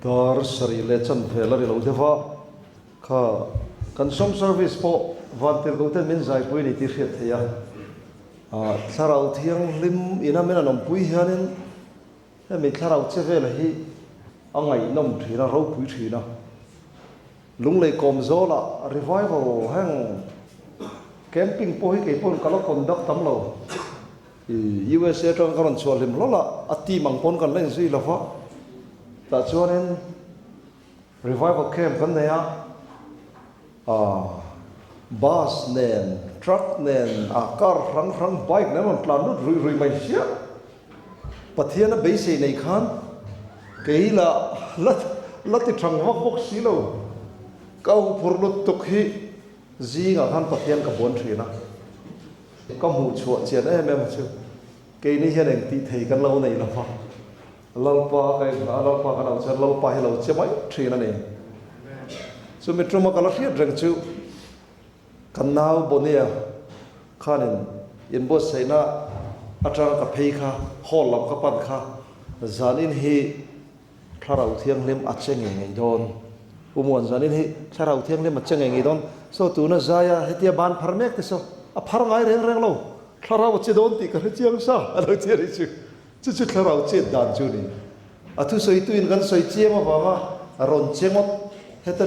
Dar sarih leh chanvel a ri lo deuh a, kha kan song service pawh vantirhkoh ten min zaipui a ni tih hriat theih a. Thlarau Thianghlim ina min an awmpui hianin hemi thlarau che vela hi a ngaihnawm thin a, ropui thin a. Lunglei kawm zawlah revival heng camping pawh hi kei pawhin ka la conduct tam lo. USA atanga ka rawn chhuah hlim hlawl a, a team ang pawn kan la inzui lo va. Tah chuanin revival camp kan nei a. Bus nen, truck nen, a car hrang hrang, bike nen rawn tlan lut ruih ruih mai hriat. Pathian a beisei nei khan kei la la la ti thang vak bawk si lo. Ka huphur lut tuk hi zingah khan Pathian ka buan thin a. Ka hmuh chhuah chian em em chu keini hian eng tih thei kan lo nei lo va. Lalpa ka inhna a, Lalpa ka lo chuan Lalpa hi lo che mai thin a ni. Chumi tuma ka la hriat reng chu kan nau Bonnie khanin inbuatsaihna atanga ka phei kha hall lam ka pan kha zanin hi Thlarau Thianghlim a che ngei ngei dawn. U Muan zanin hi Thlarau Thianghlim a che ngei ngei dawn. Saw tuna zaia hetia ban phar mek te saw a phar ngai reng reng lo. Thlarau a che dawn tih ka hre chiang sa a lo ti a nih chu. Chu chu thlarau chet dan chu a ni. A thusawi tuin kan sawi chiam avanga rawn che ngawt, heta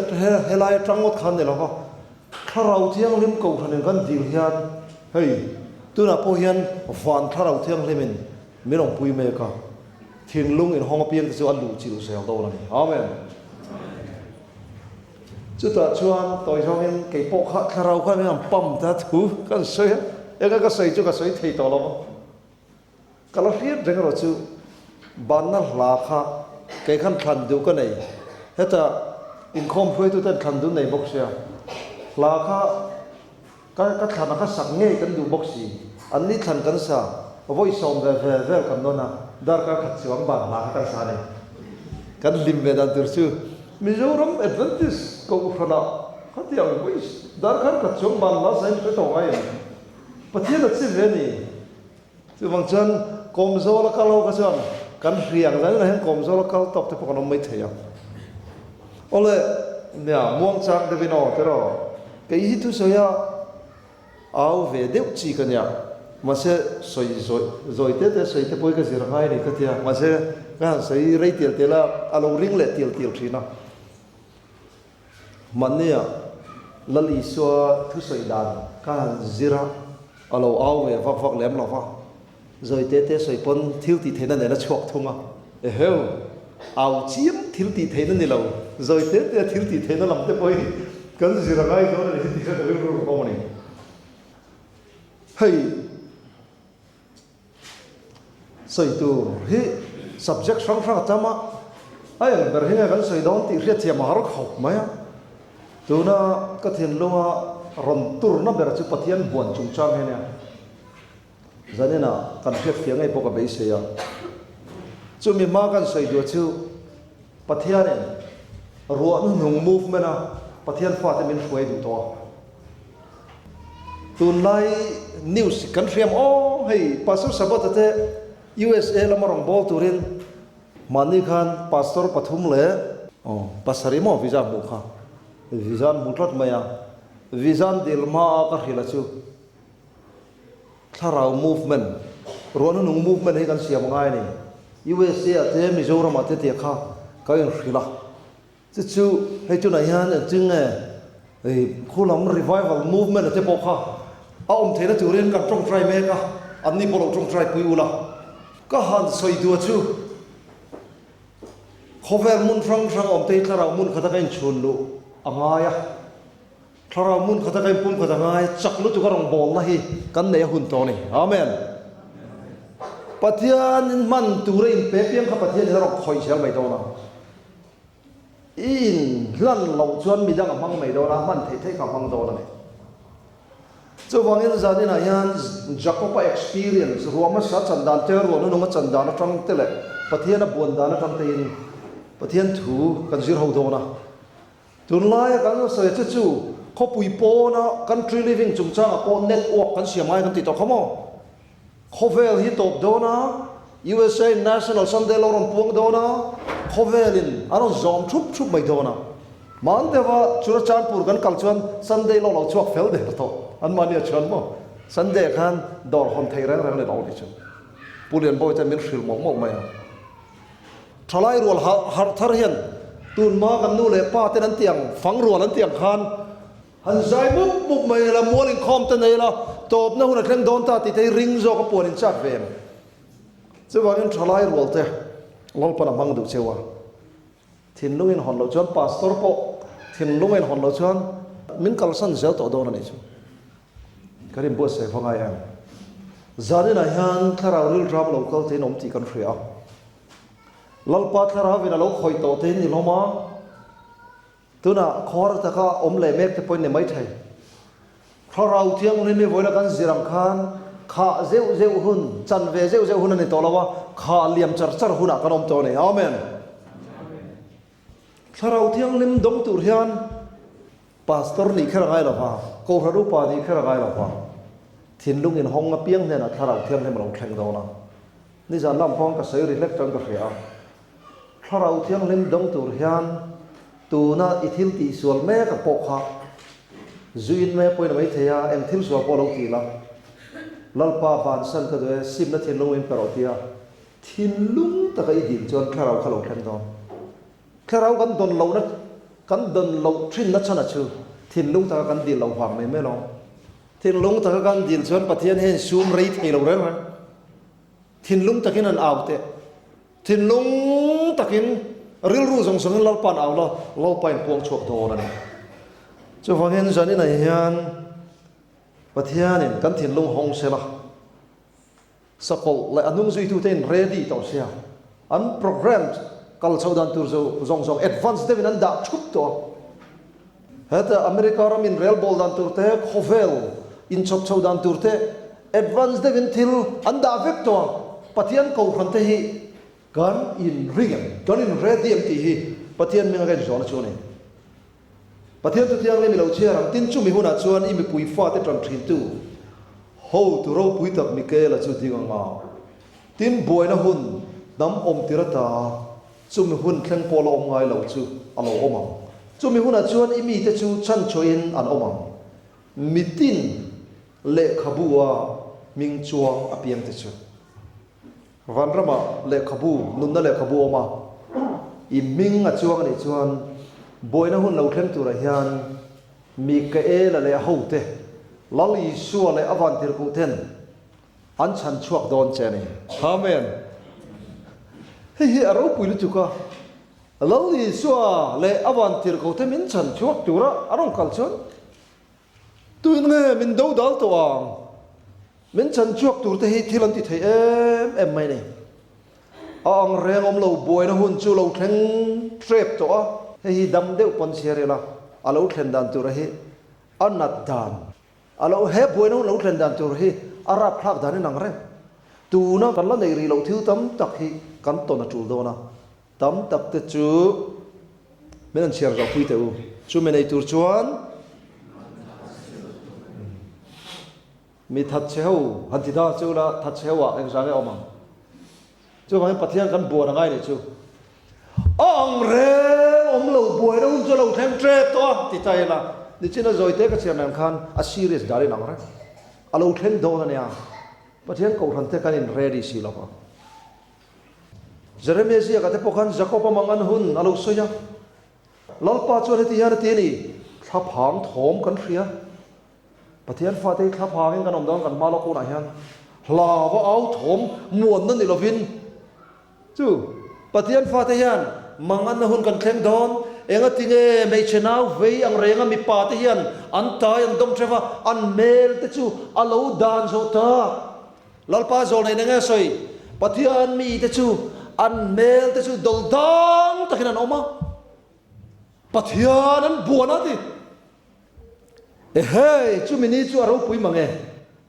helai atang ngawt khan ni lo va, thlarau thianghlim kohhranin kan dil hian hei tunah pawh hian van thlarau thianghlimin min awmpui mek a, thinlung inhawng apiang te chu a luh chilh zel dawn a ni. Amen. Chutah chuan tawi zawngin kei pawh kha thlarau khan min han pump ta thu kan sawi a, eng a ka sawi chu ka sawi thei tawh lo va. Ka la hriat reng erawh chu banna hla kha kei khan thlan duh ka nei. Heta inkhawm hruaituten thlan duh nei bawk sia, hla kha ka ka thlan a ka sak ngei kan duh bawk si. An ni thlan kan sa, vawi sawm ve ve vel kan nawn a, darkar khat chuang ban hla kha kan sa a ni. Kan hlim ve dan tur chu Mizoram Adventist Kohhranah khatiang vawi darkar khat chuang ban hla sain hre tawh ngai em? Pathian a chi ve a ni. Chuvang chuan Kawmzawl a kal ho kha chuan kan hriang zan inah hian Kawmzawl a kal tawk te pawh kan awm mai thei a. Awle, nia, muangchang deuhin aw tiraw, kei hi thusawi a au ve deuh chi ka nia, mahse sawi zawi zawi te te sawi te pawh hi ka zir ngai a ni ka tia, mahse ka han sawi rei tial tial a, a lo ring leh tial tial thin a. Mahnia Lal Isua thusawi dan ka han zir a, a lo au ve vak vak lem lo va, zawi te te sawi pawn thil tih theihna nen a chhuak thung a, eheu, au chiam thil tih theihna ni lo, zawi te te thil tih theihna lam te pawh hi kan zir a ngai dawn a ni hi tih kha ka rilru ka awm a ni. Hei. Sawi tur hi subject hrang hrang a tam a, a eng ber hi nge kan sawi dawn tih hriatthiam a har khawp mai a. Tuna ka thinlunga rawn turna ber chu Pathian buan chungchang hi a nia. Zaninah kan hriatfiah ngei pawh ka beisei a. Chumi hma kan sawi duh chu Pathianin ruah hnuhnung movement a Pathian fate min hruai duh tawh a. Tunlai news kan hriam aw hei Pastor Sabata te USA lama rawn bawl turin mahni khan Pastor pathum leh aw pasarih maw visa hmuh kha visa an hmu tlat mai a visa an dil hma a ka hrilh a chu thlarau movement ruahnu nung movement hi kan siam ngai a ni USA ah te Mizoram ah te tia kha ka inhrilh a. Chu chu hei tunah hian engtin nge khulam revival movement a te pawh kha a awm theihna turin kan tawngtai mek a, anni pawh lo tawngtai pui ula. Ka han sawi duah chu khawvel hmun hrang hrang awm te hi thlarau hmun khata ka inchhun luh a ngai a, thlarau hmun khata ka inpum khat a ngai, chak lutuk a rawngbawlna hi kan nei a hun tawh a ni. Amen. Pathianin hman tura inpe piang kha Pathianin a rawn khawih zel mai dawn a. I in hlan loh chuan midang a hmang mai dawn a, hman theih theih kha a hmang dawn a ni. Chuvangin zaninah hian Jakob-a experience, ruah hmasa chan dan te, ruah nunung a chan dan atang te leh Pathian a buan dan atang tein Pathian thu kan zir ho dawn a. Tunlaia kan sawi che chu khawpui pawna country living chungchangah pawh network kan siam ngai kan ti tawh kha maw? Khawvel hi tawp dawn a. USA in National Sunday lo rawn puang dawn a, khawvelin an rawn zawm thup thup mai dawn a. Hman deuha Churachandpur kan kal chuan Sunday lo lo chhuak fel der tawh an mahni a chuan maw? Sunday ah khan dawr hawn thei reng reng leh lo ni chu. Pu Lianbawi chuan min hrilh mawlh mawlh mai a. Thalai rual harh thar hian tunhma kan nu leh pa ten an ti ang, fang rual an ti ang khan han zai mup mup mai ila, mual inkhawm te nei ila, tawpna hun a thleng dawn ta tih te hi ring zawk a puan inchak ve ang. Chuvangin thalai rual te Lalpan a hmang duh cheu a. Thinlung in hawn loh chuan pastor pawh thinlung in hawn loh chuan min kalsan zel tawh dawn a nih chu. Ka rin buatsaih va ngai em? Zaninah hian thlarau rilram lo kal tein awm tih kan hria a. Lalpa thlarauin a lo khawih tawh tein ni hlawm a, tunah khawhar taka awm leh mek te pawhin ni mai thei. Thlarau Thianghlim hi vawiina kan zir ang khan khah zeuh zeuh hun, chan ve zeuh zeuh hun a ni tawh lo a, khah liam char char hunah kan awm tawh a ni. Amen. Thlarau Thianghlim dawng tur hian Pastor nih kher a ngai lo va, Kohhran upa nih kher a ngai lo va, thinlung inhawng apiang hnenah Thlarau Thianghlim a lo thleng dawn a. Nizan lam pawng ka sawi ri hlek chuan ka hria a, Thlarau Thianghlim dawng tur hian tuna i thil tihsual mek a pawh kha zuin mek pawhin a mai thei a, eng thil sual pawh a lo ti la, Lalpa bansan ka duh e, simna thinlung min pe rawh tia thinlung taka i dil chuan Thlarau kha lo thleng dawn. Thlarau kan dawn lohna, kan dawn loh thinna chhan a chu thinlung taka kan dil loh vang mai mai lo. Thinlung taka kan dil chuan Pathian hian sum rei thei lo reng reng. Thinlung takin an au teh. Thinlung takin rilru zawng zawngin Lalpa an au la, Lalpa in puang chhuak dawn a ni. Chuvangin zaninah hian Pathianin kan thinlung hawng sela, Sakawlh leh a hnung zuitute in ready tawh sia, an program kal chho dan tur zawng zawng advance deuhin an dah thup tawh a. Heta America ram in rel bawl dan tur te, khawvel in chhawp chho dan tur te advance deuhin thil an dah vek tawh a. Pathian kohhran te hi kan in ring em, kan in ready em tih hi Pathian hminga ka inzawhna chu a ni. Pathian chu thianghlim i lo chhiar ang, tin chumi hunah chuan i mipui fate tan thintu hotu ropui tak Mikaela chu ding ang a. Tin buaina hun hnam awm tir ata chumi hun thleng pawh la awm ngai lo chu a lo awm ang. Chumi hunah chuan i mite chu chhanchhuahin an awm ang. Mitin lehkhabu a hming chuang apiangte chu. Vanramah lehkhabu, nunna lehkhabu awm a, i hming a chuang a nih chuan buaina hun lo thleng turah hian Mikaela leh a hote, Lal Isua leh a vantirhkohten an chhan chhuak dawn che a ni. Amen. Hei hi a ropui lutuk a, Lal Isua leh a vantirhkohte min chhan chhuak tura a rawn kal chuan Tuin nge min do dal tawh ang? Min chan chhuak tur te hi thil an ti thei em em mai ni. A ang reng awm lo buaina hun chu lo thleng hrep tawh a. Hei hi dam deuh pawn chhiar ila, a lo thlen dan tur hi a nat dan, a lo he buaina hun lo thlen dan tur hi a rapthlak dan in ang reng. Tuna kan la neih rih loh thil tam tak hi kan tawn a tul dawn a. Tam tak te chu min an chhiar zawh pui teh u. Chu mi nei tur chuan mi that chhe ho han ti ta chu la that chhe ho ah engzah nge awm ang. Chuvangin Pathian kan buan a ngai nih chu. A ang reng awm lo buaina hun chu a lo thleng tep tawh a ti ta ila. Nichina zawite ka chhiar nen khan a serious dar in ang reng. A lo thleng dawn a nia. Pathian kohhran te kan in ready si lo va. Jeremia ziakah te pawh khan Jakob-a mangan hun a lo sawi a. Lalpa chuan heti hian a ti a ni, Thlaphang thawm kan hria. Pathian fate hi thlaphangin kan awm dawn kan hma lawk hunah hian hlava au thawm muanna ni lovin chu Pathian fate hian manganna hun kan thleng dawn. Engati nge hmeichhe nau vei ang renga mipa te hian an tai an dawm theuh va, an hmel te chu a lo dan zawh tak. Lalpa zawlnei eng nge sawi? Pathian mite chu an hmel te chu dol dang takin an awm a, Pathian an buan a ti. Ehei, chumi ni chu a ropui mang e.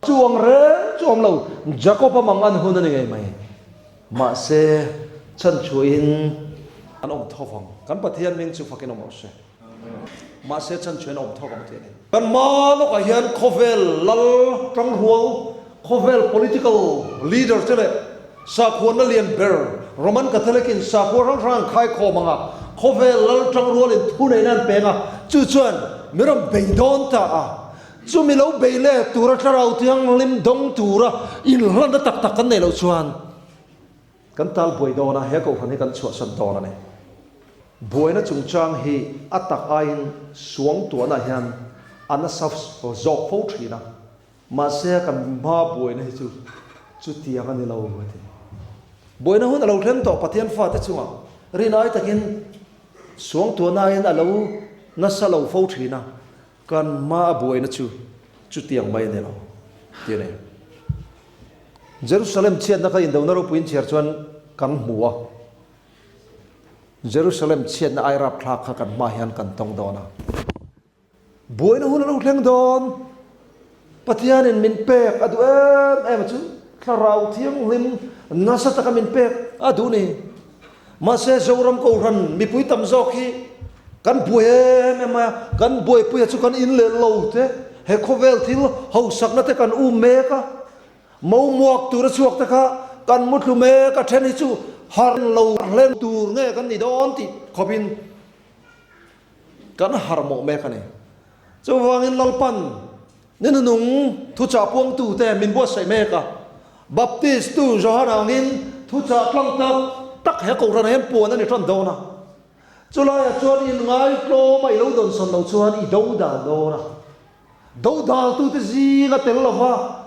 Chu ang reng chu awm lo, Jakob-a mang an hun a ni ngei mai. Mahse, chhanchhuahin an awm tho vang. Kan Pathian hming chu fakin awm rawh se. Mahse chan chuan a awm thawk ang tih a ni. Kan hma lawkah hian khawvel lal tangrual, khawvel political leader te leh Sakhuana lian ber Roman Catholic-in sakhua hrang hrang an khaikhawm ang a, khawvel lal tangrualin thuneihna an peng a, chu chuan mi rawn bei dawn ta a. Chumi lo bei leh tura thlarau thianghlim dawng tura inhlanna tak tak kan neih loh chuan kan tal buai dawn a, he kohhran hi kan chhuahsan dawn a ni. Buaina chungchang hi a tak aiin suangtuahna hian a nasa zawk fo thin a. Mahse kan hma buaina hi chu chutiang a ni lo a ti. Buaina hun a lo thleng tawh Pathian fate chungah rinai takin suangtuahnain a lo nasa lo fo thin a, kan hma a buaina chu chutiang mai a ni lo ti a ni. Jerusalem chhiatna kha indona ropuiin chhiar chuan kan hmu a, Jerusalem chhiatna ai rapthlak kha kan hma hian kan tawng dawn a. Buaina hun a lo thleng dawn. Pathianin min pek a duh em em a chu Thlarau Thianghlim nasa taka min pek a duh ni. Mahse Zoram Kohhran mipui tam zawk hi kan buai em em mai a, kan buaipuia chu kan in leh lo te, he khawvel thil hausakna te kan um mek a, momuak tura chhuak te kha kan muthlu mek a, then hi chu harh lo hlen tur nge kan ni dawn tih khawpin Kan harh mawh mek a ni. Chuvangin Lalpan ni nunung thuchah puangtute min buatsaih mek a. Baptist tu Johana angin thuchah tlang tak tak he kohhranah hian puan a ni tan dawn a. Chulaiah chuan inngai tlawma i lo dawnsawn loh chuan i do dal dawn a. Dodaltute zinga tel lova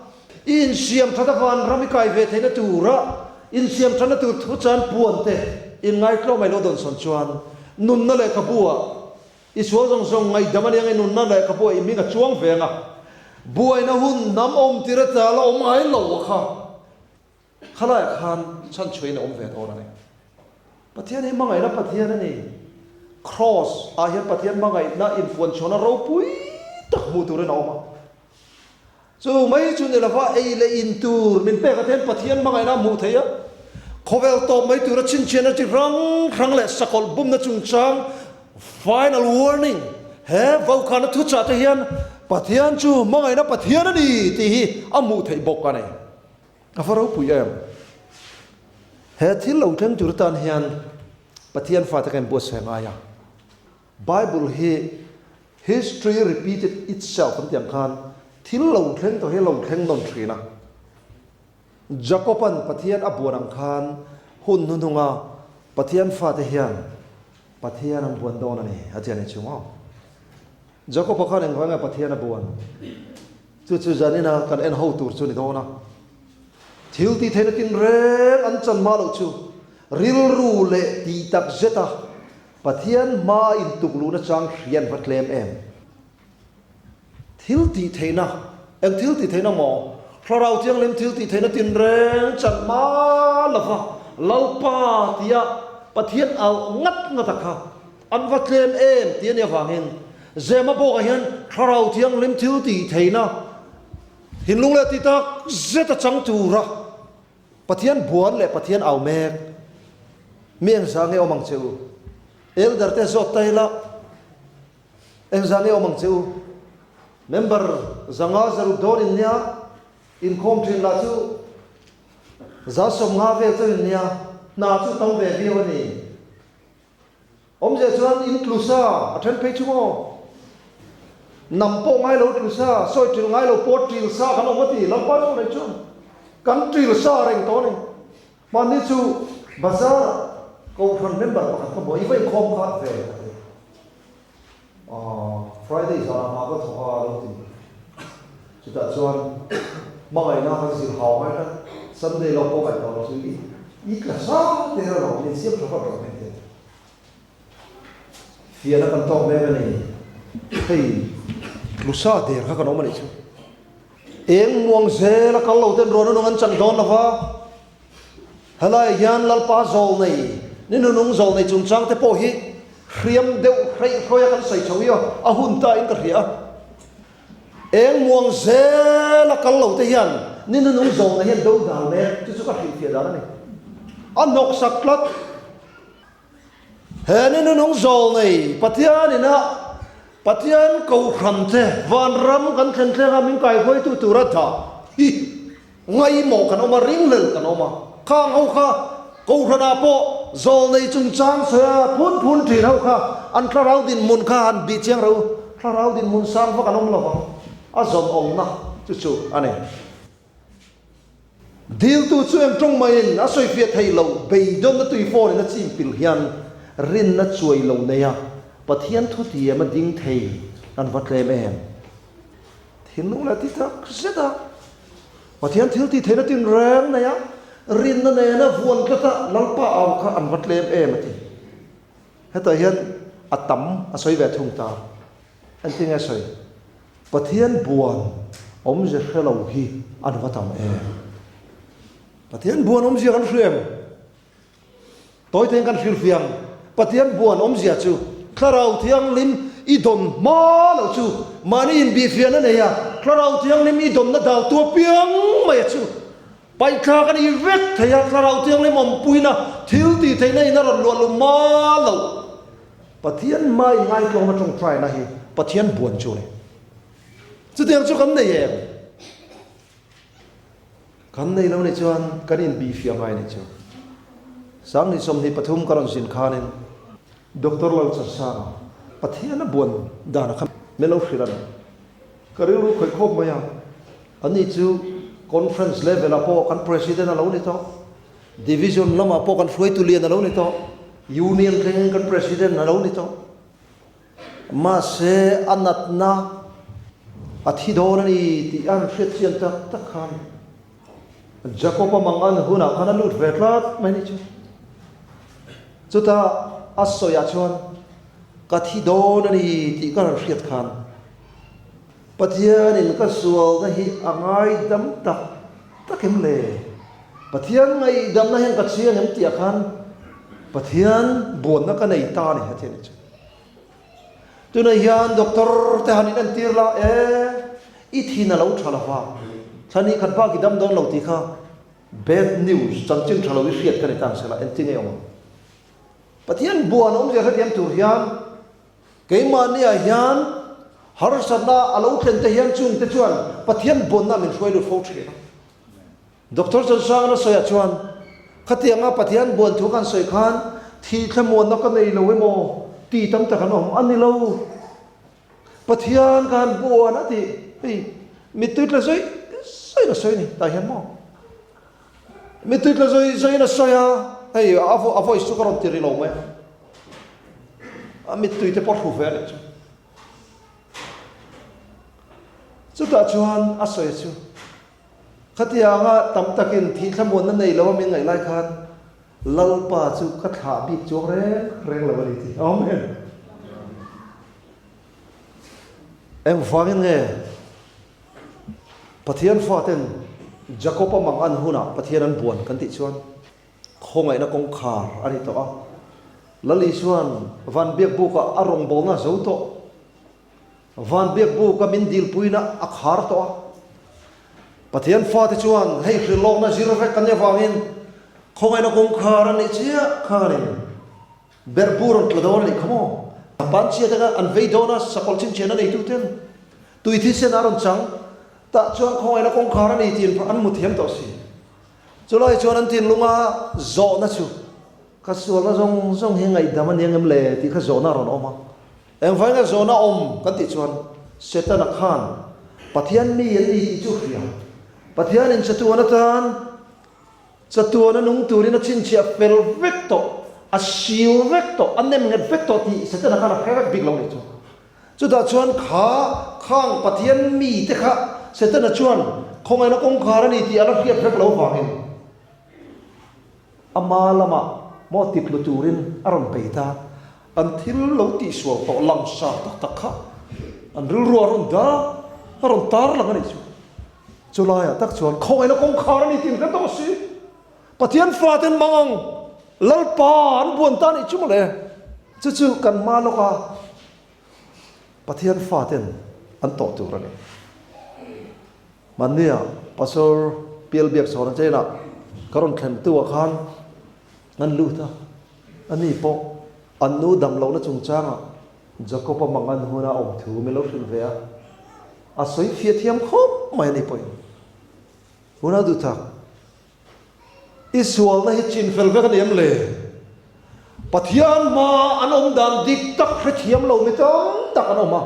i insiam that avan ram i kai ve theihna tura insiam thatna tur thu chan puan te inngaihtlawm ai lo dawnsawn chuan nunna lehkhabu ah i sual zawng zawng ngaihdam a nia nge nunna lehkhabu ah i hming a chuang ve anga buaina hun hnam awm tir ata la awm ngai lo a kha. Khalaiah khan chhanchhuahin a awm ve dawn a ni. Pathian hi hmangaihna Pathian a ni. Kraws ah hian Pathian hmangaihna inpuanchhuahna ropui tak hmuh turin a awm a. Chu mai chu ni lova ei leh in tur min pek ah te hian Pathian hmangaihna a hmuh theih a. Khawvel tawp mai tura chhinchhiahna chi hrang hrang leh sakawlh bumna chungchang final warning he vaukhana thuchah te hian Pathian chu hmangaihna Pathian a ni tih hi a hmuh theih bawk a ni. A va ropui em? He thil lo thleng tur atan hian Pathian fate ka inbuatsaih ngai a. Bible hi history repeated itself an tih ang khan thil lo thleng tawh hi a lo thleng nawn thin a. Jacob-a'n Pathian a buan ang khan hun hnuhnunga Pathian fate hian Pathian an buan dawn a ni a ti a ni chu maw? Jacob-a khan engvang nge Pathian a buan? Chu chu zanina kan en ho tur chu ni dawn a. Thil tih theihna tinreng an chan hma loh chu rilru leh tih tak zeta Pathian hmaa intuk luhna chang hria an va tlem em? Thil tih theihna, eng thil tih theihna maw? Thlarau Thianghlim thil tih theihna tinreng chan hma lova Lalpa tia Pathian auh ngat ngat a kha an va tlem em tih a nih avangin Zema bawkah hian Thlarau Thianghlim thil tih theihna thinlung leh ti tak zet a chang tura Pathian buan leh Pathian au mek mi engzah nge awm ang che u? Elder te zawt ta ila engzah nge awm ang che u? Member zanga zaruk dawn in nia inkhawm thin lah chu 150 vel chauh in nia hna chu tam ve viau a ni. Awmzia chuan in tlu sa a then phei chu maw? Nam pawh ngai lo tlu sa, sawi ṭil ngai lo pawh ṭil sa kan awm a ti, Lalpa chu nei chuan kan ṭil sa reng tawh a ni. Hmanni chu bazar ah Kohhran member pakhat ka hmu a, i va inkhawm khat ve a ti. Aw, Friday zanah hna ka thawk a a lo ti. Chutah chuan hmangaihna kan zir hau mai tlat, Sunday lo pawh ngaih tawh lo chu i i tla sa te rawh min siam tha vat rawh hei te. Fiahna kan tawk mek a ni. Hei tlusa der kha kan awm a nih chu. Eng muang zel a kal lo ten ruahna nung an chang dawn lo va. Helaiah hian Lalpa zawl nei, ni nunung zawl nei chungchang te pawh hi hriam deuh hreih hruai a kan sawi chho hi aw, a hun ta in ka hria a. Eng muang zel a kal lo te hian ni nunung zawl nei hian do dal mek, chu chu ka hrilhfiah dan a ni. A hnawksak tlat. He ni nunung zawl nei Pathian ina Pathian Kohhran te vanram kan thlen thleng a min kaihruaitu tura dah hi ngaihmawh kan awm a, ringhlel kan awm a. Khang ho kha Kohhranah pawh zawlnei chungchang sawi a phun phun thin ho kha an thlarau dinhmun kha han bih chiang ro. Thlarau dinhmun sang vak an awm lo vang. A zawn awmna chu chu a ni. Diltu chu eng tawng maiin a sawifiah thei lo, beidawnna tui fawnin a chim pil hian rinna chuai lo nei a, Pathian thutiam a ding thei an va tlem em? Thinlung leh ti tak zet a, Pathian thil tih theihna tinreng nei a, rinna nena vuan tlat a Lalpa au kha an va tlem em a ti. Hetah hian a tam a sawi ve thung ta. Engtinge a sawi? Pathian buan awmzia hre lo hi an va tam em? Pathian buan awmzia kan hria em? Tawi tein kan hrilhfiang. Pathian buan awmzia chu Thlarau Thianghlim i dawn hma loh chu mahni inbihfiahna nei a, Thlarau Thianghlim i dawnna dal tu apiang mai a chu paihthlak a ni vek thei a, Thlarau Thianghlim awmpuina thil tih theihna in a rawn luah luh hma loh. Pathian hma in ngaitlawm a tawngtaina hi Pathian buan chu a ni. Chutiang chu kan nei em? Kan nei lo nih chuan kan inbihfiah ngai nih chu. Sanghnih 23 ka rawn zin khanin Doctor Lalchansanga Pathian a buan dan a kha min lo hrilh a ni. Ka rilru khawih khawp mai a, ani chu conference level ah pawh kan president a lo ni tawh, division lamah pawh kan hruaitu lian a lo ni tawh, union thlengin kan president a lo ni tawh. Mahse, a natna a thi dawn a ni tih a han hriat chian tak tak khan Jakob-a mang an hunah khan a lut ve tlat mai ni chu. Chutah a sawiah chuan, Ka thi dawn a ni tih ka han hriat khan Pathianin ka sualna hi a ngaidam tak tak em le? Pathian ngaihdamna hian ka chiang em tihah khan Pathian buanna ka nei ta a ni heti a ni chu. Tunah hian doctor te han inentir la e, i thin a lo tha lo va, thla ni khat bak i dam dawn lo tih kha bad news, chanchin tha lo i hriat ka ni ta ang sela, engtin nge awm ang? Pathian buan awmzia hrethiam tur hian keimahniah hian harsatna a lo thlen te hian chungte chuan Pathian buanna min hruai lut fo thin a. Doctor Chansang a sawiah chuan, Khatianga Pathian buan thu kan sawi khan thih thlamuanna ka nei lo emaw tih tam tak an awm a ni lo. Pathian khan buan a tih hei mittui tla zawih zawihin a sawi a ni tah hian maw? Mittui tla zawih zawihin a sawi a, hei a voice chu ka rawn ti ri lo mai a, a mittui te pawh hru ve a nih chu. Chutah chuan a sawi chu. Khatianga tam takin thih thlamuanna nei lo a min ngaih lai khan Lalpa chu ka thlah bik chuang reng reng lo a ni tih a awm em? Engvangin nge Pathian faten Jakob-a mang an hunah Pathian an buan kan tih chuan khawngaihna kawngkhar a ni tawh a. Lal Isua'n van biakbukah a rawngbawlna a zo tawh. Van biakbuka min dilpuina a khar tawh a. Pathian fate chuan hei hrilhlawkna zir vek kan nih avangin khawngaihna kawngkhar a nih chiah khanin berhbu rawn tla dawn a nih kha maw? Panchia te kha an vei dawn a, sakawlh chhinchhiahna neituten tui thisen a rawn chang tah chuan khawngaihna kawngkhar a ni tiin an hmu thiam tawh si. Chulai chuan an thinlunga zawhna chu ka sualna zawng zawng hi ngaihdam a ni ang em le tih kha zawhna a rawn awm a. Engvainga zawhna awm kan tih chuan Setana khan Pathian mi an ni tih chu hria. Pathianin chatuan atan chatuana nung turin a chhinchhiah fel vek tawh, a sil vek tawh, a nem nghet vek tawh tih Setana khan a hre vek bik lo nih chu. Chutah chuan kha khang Pathian mite kha Setana chuan khawngaihna kawngkhar a ni tih a la hriat vek lo vangin, Ama lamah maw titlu turin a rawn bei ta. An thil lo tihsual tawh langsar tak tak kha an rilru a rawn dah, a rawn tar lang a nih chu. Chulaiah tak chuan khawngaihna kawngkhar a ni tih an hre tawh si. Pathian faten mangang Lalpa an buan ta a nih chu mawle. Chu chu kan hma lawka Pathian faten an tawh tur a ni. Hmannia Pastor Pial Biakchhawna chenah ka rawn thlen tu ah khan an lut a, ani pawh an nu dam lohna chungchangah Jacob-a mang an huna awm thu min lo hrilh ve a, a sawi fiah thiam khawp mai ani pawhin. Huna duh tak. I sualna hi chinfel vek a ni em le? Pathian hmaa an awm dan dik tak hrethiam lo mi tam tak an awm a.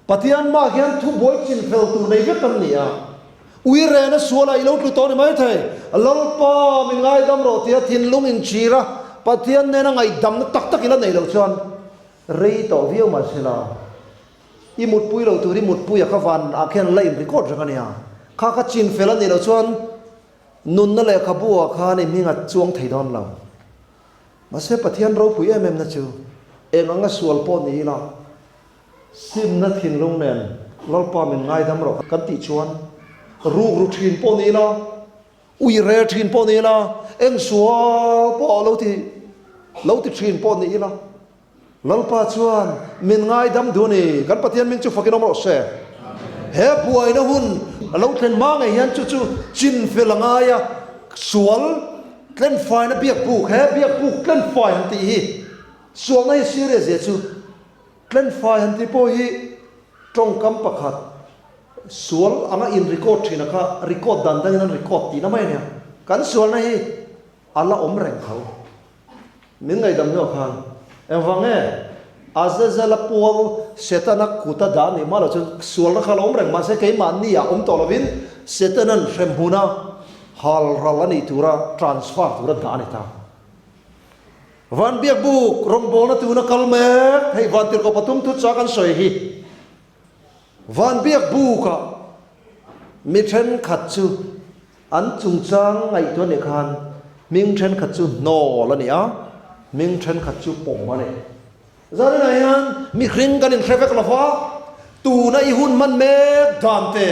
Pathian hmaah hian thubuai chinfel tur nei vek an ni a. Ui rena sualah i lo tlu tawh ni mai thei. Lalpa min ngaidam rawh tia thinlung inchhir a, Pathian nena ngaihdamna tak tak i la nei loh chuan rei tawh viau mahsela i mutpui lo tur i mutpui a kha van ah khian la in record reng a nia. Kha kha chinfel a nih loh chuan Nunna lehkhabu ah khan i hming a chuang thei dawn lo. Mahse Pathian ropui em em na chu eng anga sual pawh ni ila simna thinlung nen Lalpa min ngaidam rawh kan tih chuan ruk ru thin pawh ni ila, ui rel thin pawh ni ila, eng sual pawh lo ti lo ti thin pawh ni ila, Lalpa chuan min ngaidam duh a ni. Kan Pathian hming chu fakin awm rawh se. He buaina hun a lo thlen hma ngei hian chu chu chinfel a ngai a, sual tlenfaina biakbuk, he biakbuk tlenfai han tih hi sualna hi serious zia chu tlenfai han tih pawh hi tawngkam pakhat sual anga in record thina kha record dan dangin an record tihna mai a nia. Kan sualna hi a la awm reng tho. Min ngaihdam hnuah khan engvang nge Azazel-a pual Setana kuta dah nih hma loh chuan sualna kha la awm reng mahse keimahni ah awm tawh lovin Setanan hremhmuna hal ral a nih tura transfer tura dah a ni ta. Van biakbuk rawngbawlna tuna kal mek hei Vantirhkoh pathum thu chak an sawi hi Van biakbukah mi thenkhat chu An chungchang ngaihtuah nih khan hming thenkhat chu hnawl a ni a, hming thenkhat chu pawm a ni. Zaninah hian mihring kan inhre vek lo va, tuna i hun hman mek dan te,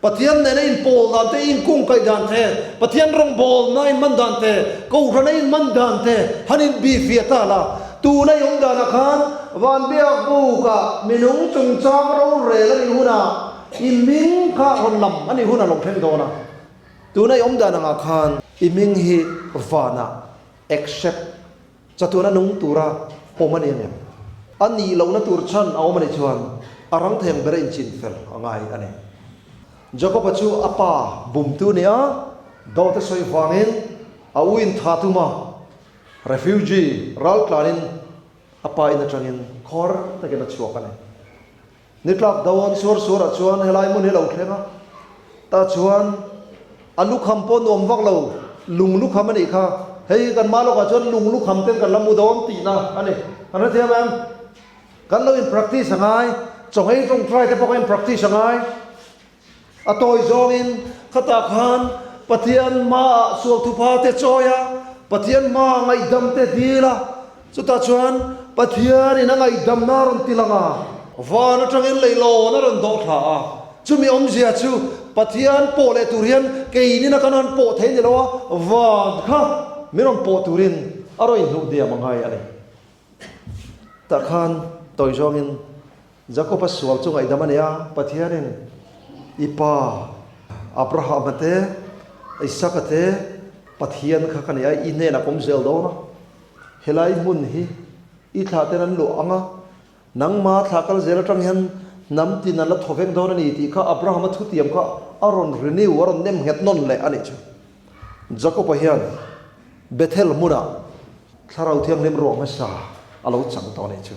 Pathian nena inpawl dan te, inkungkaih dan te, Pathian rawngbawlna inhman dan te, Kohhrana inhman dan te han inbihfiah ta la. Tuna i awm danah khan Vanbiak bukah minung chungchang rorel a nih hunah I hming kha rawn lam a nih hun a lo thleng dawn a, tuna i awm dan angah khan i hming hi vanah accept chatuan a nung tura awm a ni ang em? A nih lohna tur chhan a awm a nih chuan a rang thei ang bera inchin fel a ngai a ni. Jakob-a chu a pa bumtu nia dawte sawi vangin a u in tha tum a, refugee raltlanin a pa in atangin khawr takin a chhuak a ni. Ni tlak dawn suar suarah chuan helai hmun hi lo thleng a, tah chuan a lukham pawh nuam vak lo, lung lukham a nih kha, hei kan hma lawkah chuan lung lukham ten kan la mu dawn tihna a ni, kan hrethiam em? Kan lo in practice a ngai, chawngei tawngtai te pawh kan in practice a ngai. A tawi zawngin khatah khan Pathian hmaah sual thupha te chawi a, Pathian hmaah ngaihdam te dil a, chutah chuan Pathianin a ngaihdamna a rawn ti lang a, van atangin leihlawn a rawn dawh thla a, chumi awmzia chu Pathian pawh leh tur hian keinin a kan han pawh thei ni lo a, van kha min rawn pawh turin a rawn inhnuh diam a ngai a ni. Tah khan tawi zawngin Jakob-a sual chu ngaihdam a ni a, Pathianin i pa Abraham-a te, Isaka te Pathian kha ka ni a, i hnenah ka awm zel dawn a, helai hmun hi i thlah ten an luah ang a, nangma thlah kal zel atang hian hnam tin an la thaw vek dawn a ni tih kha Abraham-a thutiam kha a rawn renew, a rawn nem nghet nawn leh a nih chu. Jakob-a hian Bethel hmunah Thlarau Thianghlim ruah hmasa a lo chang tawh a nih chu.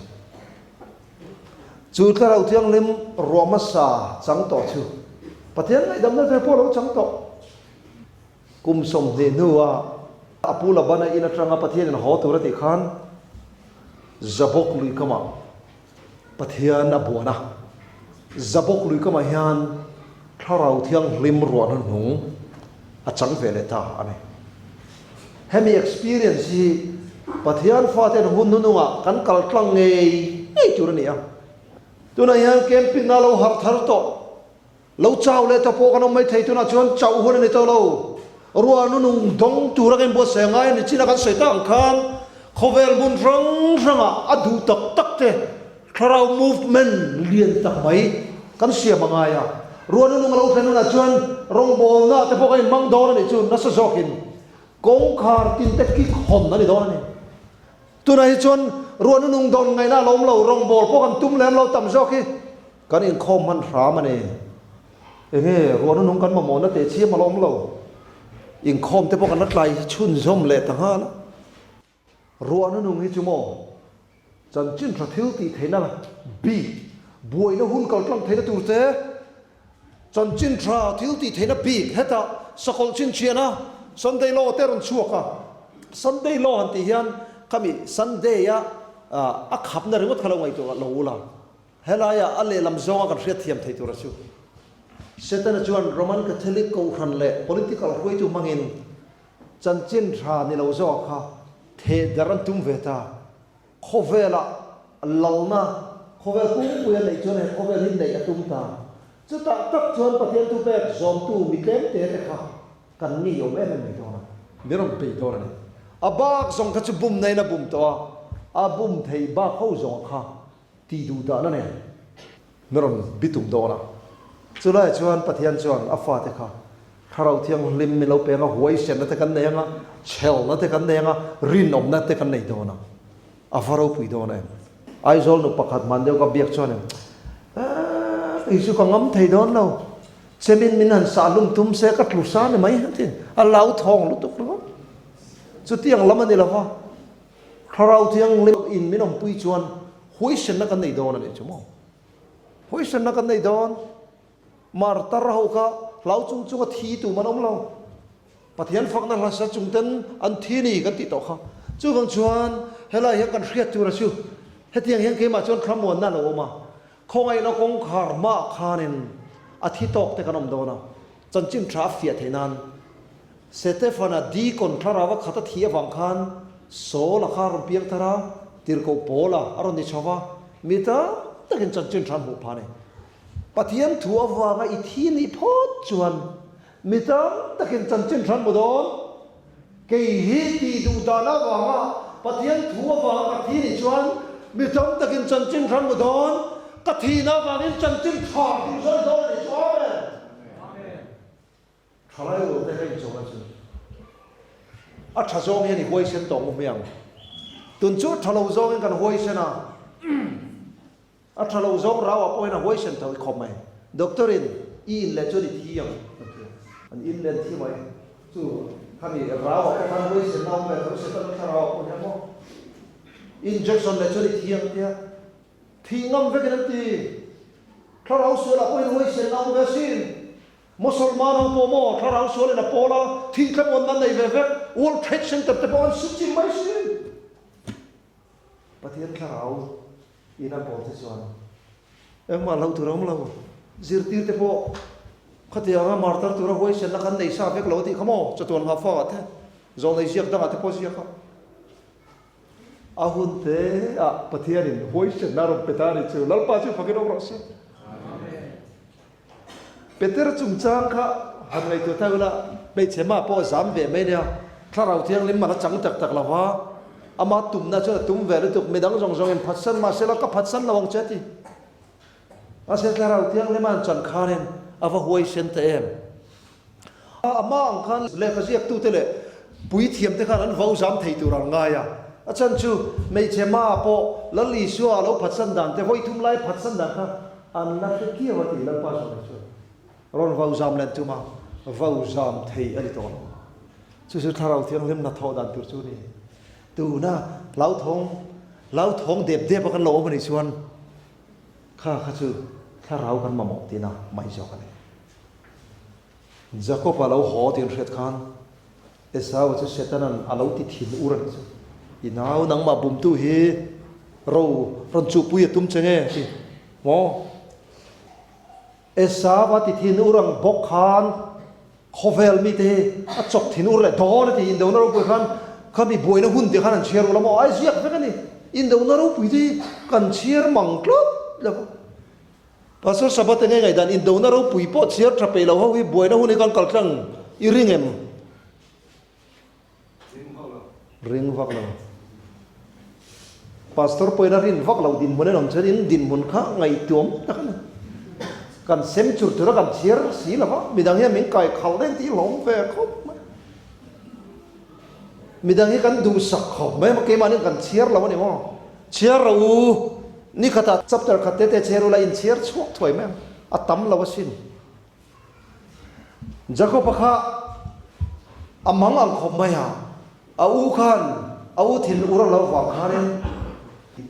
Chu Thlarau Thianghlim ruah hmasa chang tawh chu Pathian ngaihdamna ve pawh a lo chang tawh. Kum 20 hnua a pu Labana in atanga Pathianin haw tur a tih khan Jabok lui kamah Pathian a buan a. Jabok lui kamah hian Thlarau Thianghlim ruah hnuhnung a chang ve leh ta a ni. Hemi experience hi Pathian faten hun hnunungah kan kal tlang ngei ngei tur a ni a. Tunah hian camping a lo harh thar tawh, lo chau leh ta pawh kan awm mai thei, tunah chuan chauh hun a ni tawh lo. Ruah hnunung dawng tura kan inbuatsaih a ngai a ni chin a kan sawi tak ang khan khawvel hmun hrang hrangah a duh tak tak te Thlarau movement lian tak mai kan siam a ngai a, ruahnu nung a lo thlen hunah chuan rawngbawlna te pawh kan inhmang dawn a nih chu nasa zawkin kawngkhar tin te kik hawn a ni dawn a ni. Tunah hi chuan ruahnu nung dawn ngaihna a lo awm lo, rawngbâwl pawh kan tum lem lo tam zawk hi kan inkhawm hman hram a ni. Enge ruahnu nung kan mamawhna teh chiam a lo awm lo. Inkhawm te pawh kan la tlai chhunzawm leh ta nghal a. Ruahna nung hi chu maw chanchin tha thil tih theihna bik, buaina hun kal tlang theihna tur te, chanchin tha thil tih theihna bik hetah sakawlh chhinchhiahna Sunday law te a rawn chhuak a. Sunday law han tih hian khami Sunday a a khapna ringawt kha lo ngaihtuah lo ula. Helaiah a lehlam zawnga kan hriatthiam thei tura chu Setana chuan Roman Catholic kohhran leh political hruaitu hmangin chanchin tha ni lo zawk kha theh darh an tum ve ta. Khawvelah lalna, khawvel pumpuia neih chuan he khawvel hi neih a tum ta. Chutah tak chuan Pathian thupek zawmtu mi tlemte te kha kan ngei awm em em mai dawn a, mi rawn bei dawn a ni. A bak zawng kha chu bumna in a bum tawh a, a bum thei bak ho zawng kha Tih duh dahna nen na rawn bitum dawn a. Chulaiah chuan Pathian chuan a fate kha Thlarau Thianghlim min lo peng a, huaisenna te kan nei ang a, chhelna te kan nei ang a, rinawmna te kan nei dawn a. A va ropui dawn em? Aizawl nu pakhat hman deuh ka biak chuan em, Eeh, kei chu ka ngam thei dawn lo. Chemin min han sah hlum tum se ka tlu sa ni mai a ti. A hlauthawng lutuk ringawt. Chutiang lam a ni lo va. Thlarau Thianghlim in min awmpui chuan huaisenna kan nei dawn a nih chu maw? Huaisenna kan nei dawn. Martar ho kha hlau chung chunga thi tum an awm lo. Pathian fakna hlasa chung ten an thi ni kan tih tawh kha. Chuvang chuan helai hian kan hriat tura chu hetiang hian keimah chuan thlamuanna a lo awm a. Khawngaihna kawngkhar hmaah khanin a thi tawk te kan awm dawn a. Chanchin tha a fiah theih nan Setefana deacon thlarau a khat a thih avang khan Saul-a kha a rawn piang thar a, tirhkoh Paul-a a rawn ni chho va, mi tam takin chanchin tha an hmuh phah a ni. Pathian thu avanga i thi nih phawt chuan mi tam takin chanchin tha an hmu dawn. Kei hi tih duh dan avanga Pathian thu avanga ka thi nih chuan mi tam takin chanchin tha an hmu dawn. Ka thihna avangin chanchin tha tih zawi dawn a nih chu. Amen. Thalai rual te ka inchawm a chu. A tha zawng hian i huaisen tawh ngu hmiang. Tun chu tha lo zawngin kan huaisen a. A tha lo zawng rau ah pawhin a huaisen tho i khawp mai. Doctor in i in leh chuan i thi ang an ti a. An in leh an thi mai. Chu khami rau ah pawh khan huaisen na awm ve tho Satan thlarau ah pawh hian maw. Injection leh chuan i thi ang a tia. Thih ngam vekin an ti. Thlarau sual ah pawhin huaisen na awm ve asin. Mosolman ho pawh maw thlarau sualin a pawl a, thih thlamuan nan nei ve vek, World Trade Center te pawh an su chim mai sin. Pathian thlarau in a pawl te chuan engmah hlo tur a awm lo. Zirtir te pawh khatianga martar tura huaisenna khan nei sa vek lo a tih kha maw chatuan nghah fak ah te, zawlnei ziak dangah te pawh ziak a. A hun te ah Pathianin huaisenna a rawn pe ta a ni chu. Lalpa chu fakin awm rawh se. Peter chungchang kha han ngaihtuah ta ula, hmeichhe mah pawh a zam ve mai nia, Thlarau Thianghlim man a chang tak tak lo va, ama tumna chuan a tum ve lutuk, midang zawng zawngin phatsan mah sela ka phatsan lo ang che a ti. Mahse Thlarau Thianghlim a han chan khanin a va huaisen ta em. Amah ang khan lehkha ziaktute leh puithiamte khan an vo zam thei tur an ngai a, a chhan chu hmeichhe hmaah pawh Lal Isua a lo phatsan dan te, vawi thum lai phatsan dan kha an la hre kiau a ti Lalpa sawi chuan rawn vo zam len tum a, vo zam thei a ni tawh lo. Chu chu Thlarau Thianghlim hnathawh dan tur chu a ni. Tuna hlauthawng hlauthawng dep dep a kan lo awm a nih chuan kha kha chu Thlarau kan mamawh tihna mai zawk a ni. Jakob a lo haw tih an hriat khan Esau chu Setanan a lo ti thin ur a nih chu. I nau nangmah bumtu hi ro rawn chuhpui a tum che nge ti maw? Esau a ti thin ur ang bawk khan khawvel mite hi a chawk thin ur leh dawn a ti. Indona ropui khan khami buaina hun te khan an chhiar ula maw? Ai ziak vek a ni. Indona ropui te hi kan chhiar mang tlat lo va. Pastor Sabbath enge ngaihdan indona ropui pawh chhiar tha peih lo ho hi buaina hun hi kan kal tlang i ring em? Ring vak lo. Pastor pawhin a rin vak lo dinhmun en awm chuan in dinhmun kha ngaihtuam tak a ni. Kan sem chur tura kan chhiar si lo va, midang hian min kai khalh reng tih hlawm ve khawp mai. Midang hi kan duhsak khawp mai a, keimahni kan chhiar lo a ni maw? Chhiar rawh u, ni khatah chapter khat te te chhiar ula inchhiar chhuak thuai mai ang, a tam lo asin. Jakob-a kha. A mang ang khawp mai a, a u khan a u thin ur a lo vang khanin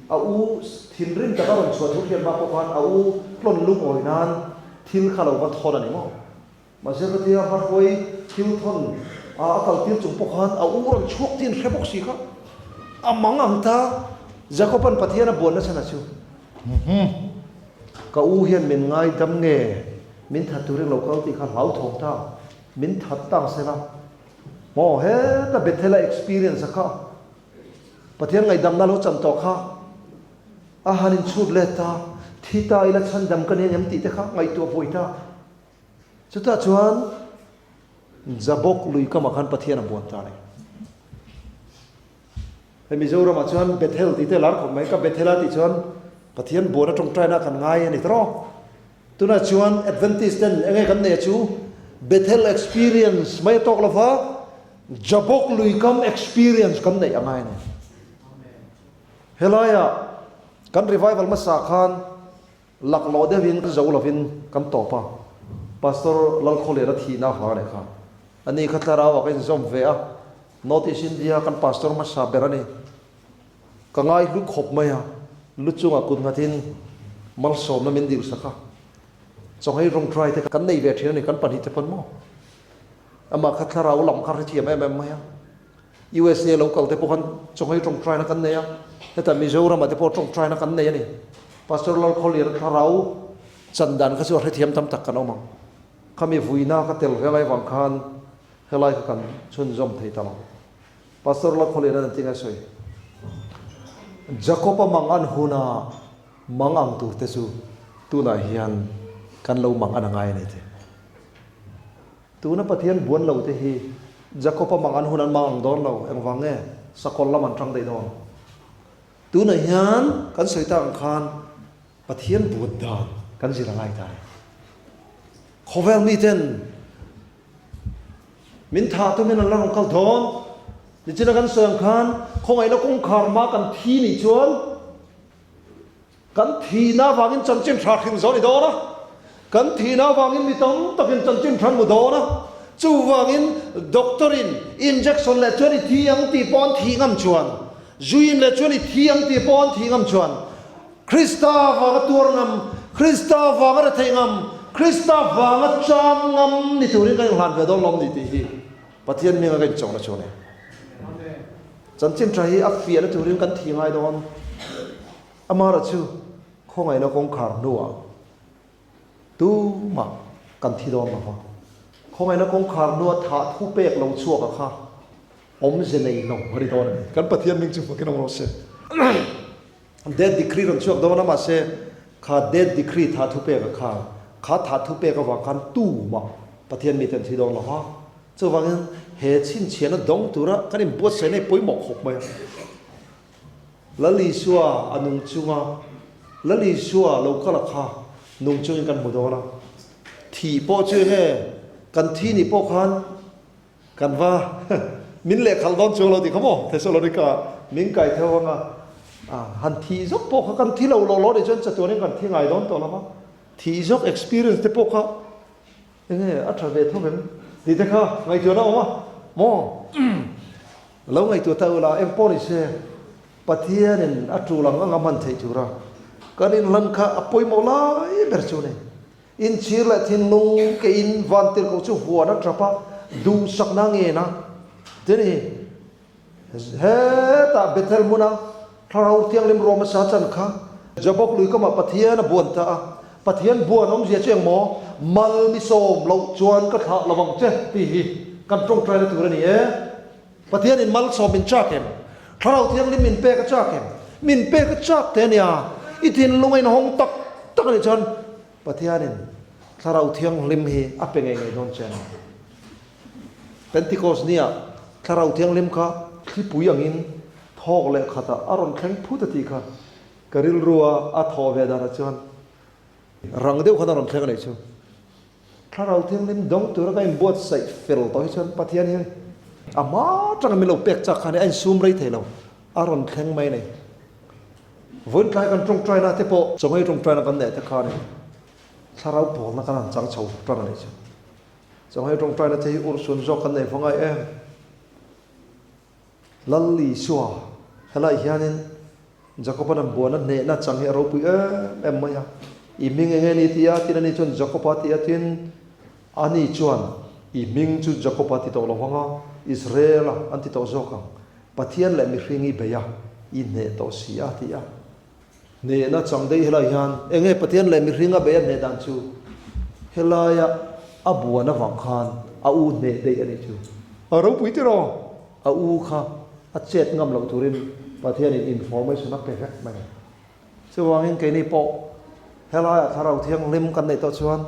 a u thinrim taka rawn chhuah thu hriat hma pawh khan a u tlawn lungawi nan thil kha lo va thawn a ni maw? Mahse khatia hmahruai thil thawn a a kal tir chung pawh khan a u rawn chhuak tih an hre bawk si kha. A mang ang ta, Jakoban Pathian a buan nasa na chu. Ka u hian min ngaidam nge min that turin lo kal tih kha hlauthawng ta. Min that tak se la maw heta Bethel a experience a kha Pathian ngaihdamna lo chan tawh kha a han in chhut let ta thi ta ila chhandam ka ni angem tih te kha ngaihtuah buai ta chutah chuan Jabok lui kamah khan Pathian a buan ta a ni. Hei Mizoram ah chuan Bethel tih te lar khawp mai ka Bethel a tih chuan Pathian buan a tawngtaina kan ngai a ni tawh. Tunah chuan Adventist ten enge kan neih chu Bethel experience mai a tawk lova Jabok luikam experience kan neih a ngai a ni. Helaiah kan revival hmasa khan Laklawh deuhin zo lovin kan tawp a, Pastor Lalkhawliana thihna avang a nih kha. Ani kha thlarau ah ka inzawm ve a, North East India kan pastor hmasa ber a ni. Ka ngai hlu khawp mai a, lu chungah kut nghatin malsawmna min dilsak a. Chawnghei rawngtrai te kan nei ve thin a ni, kan pahnihte pawn maw? Amah kha thlarau lam kha hrethiam em em mai a. USA lo kal te pawh khan chawnghei tawngtaina kan nei a, hetah Mizoramah te pawh tawngtaina kan nei a ni. Pastor Lalkhawlian thlarau chan dan kha chu a hrethiam tam tak kan awm ang. Khami vuina ka tel ve lai vang khan helai kha kan chhunzawm thei ta lo. Pastor Lalkhawlian an tinga sawi. Jacob-a mang an huna mang ang tur te chu tunah hian kan lo mang an a ngai a ni te. Tuna Pathian buan lo te hi Jakob-a mang an hun an mang ang dawn lo, engvang nge sakawlh lam an tang daih dawn? Tunah hian kan sawi tak ang khan Pathian buan dan kan zir a ngai ta e. Khawvel miten min thah tumin an la rawn kal dawn. Nichina kan sawi ang khan khawngaihna kawngkhar hma kan thi nih chuan Kan thihna avangin chanchin tha hrim zo a ni dawn a, kan thihna avangin mi tam takin chanchin tha an hmu dawn a, chuvangin doctor in injection leh chuan i thi ang tih pawh an thih ngam chuan, zuin leh chuan i thi ang tih pawh an thih ngam chuan, Krista vanga tuar ngam, Krista vanga retheih ngam, Krista vanga cham ngam ni turin kan inhlan ve dawn lawm ni tih hi Pathian hminga ka inchawhna chu a ni. Chanchin tha hi a fiahna turin kan thi ngai dawn. Amara chu khawngaihna kawngkhar hnuah tumah kan thi dawn lo va. Khawngaihna kawngkhar hnua thah thu pek lo chhuak a kha awmze nei lo a ni dawn a ni. Kan Pathian hming chu fakin awm rawh se. Death decree rawn chhuak dawn a mahse kha death decree thah thu pek a kha kha thah thu pek avang khan tumah Pathian mite an thi dawn lo va. Chuvangin he chhinchhiahna dawng tura kan inbuatsaihna hi pawimawh khawp mai a. Lal Isua a nung chunga Lal Isua lo kal a kha nung chungin kan hmu dawn a. Thih pawh chu enge kan thi nih pawh khan kan va min lehkhalh dawn chuang lo tih kha maw Thesalonika min kai theuh anga han thih zawk pawh kha kan thi lo lawh lawh nih chuan chatuanin kan thi ngai dawn tawh lo va. Thih zawk experience te pawh kha Enge a tha ve tho em? Tih te kha ngaihtuahna a awm a maw? Lo ngaihtuah ta ula eng pawh ni se Pathianin a tul ang anga hman theih tura kan inhlan kha a pawimawh lai ber chu a ni. Inchhir leh thinlung ke in vantirhkoh chu huan a tap a, duhsakna a ngen a. Tin hi Hetah Bethel hmuna Thlarau Thianghlim ruam a sa chan kha Jabok lui kamah Pathian a buan ta a. Pathian buan awmzia chu engmaw? Mal mi sawm loh chuan ka thlah lo ang che tih hi kan tawngtaina tur a ni e. Pathianin mal sawm min chak em? Thlarau Thianghlim min pek a chak em? Min pek a chak te a nia. I thinlung a inhawng tak tak a nih chuan Pathianin Thlarau Thianghlim hi a pe ngei ngei dawn che a ni. Pentikos nia Thlarau Thianghlim kha thlipui angin thawk leh khatah a rawn thleng phut a tih kha ka rilrua a thawh ve danah chuan rang deuh khan a rawn thleng a nih chu. Thlarau Thianghlim dawng tura ka inbuatsaih fel tawh hi chuan Pathian hi a hma atanga min lo pek chak khan a insum rei thei lo, a rawn thleng mai a ni. Vawiin tlai kan tawngtaina te pawh chawngei tawngtaina kan neih te khan Thlarau pawlna kan han chang chho tan a nih chu. Chawngei tawngtaina te hi urhsun zawk kan nei hma ngai em? Lal Isua, helaiah hianin Jakoba'n an buana hnehna chang hi a ropui em em mai a. I hming enge ni ti a? Tin ani chuan Jakoba ti a, tin ani chuan i hming chu Jakoba ti tawh lo vang a, Israela an ti tawh zawk ang. Pathian leh mihring i bei a, i hneh tawh si a ti a. Hnehna chang daih helaiah hian enge Pathian leh mihring a bei a hneh dan chu helaia a buan avang khan a u hneh daih a nih chu. A ropui tiraw? A u kha a chet ngam loh turin Pathianin information a pe vek mai. Chuvangin keini pawh helaiah Thlarau Thianghlim kan neih tawh chuan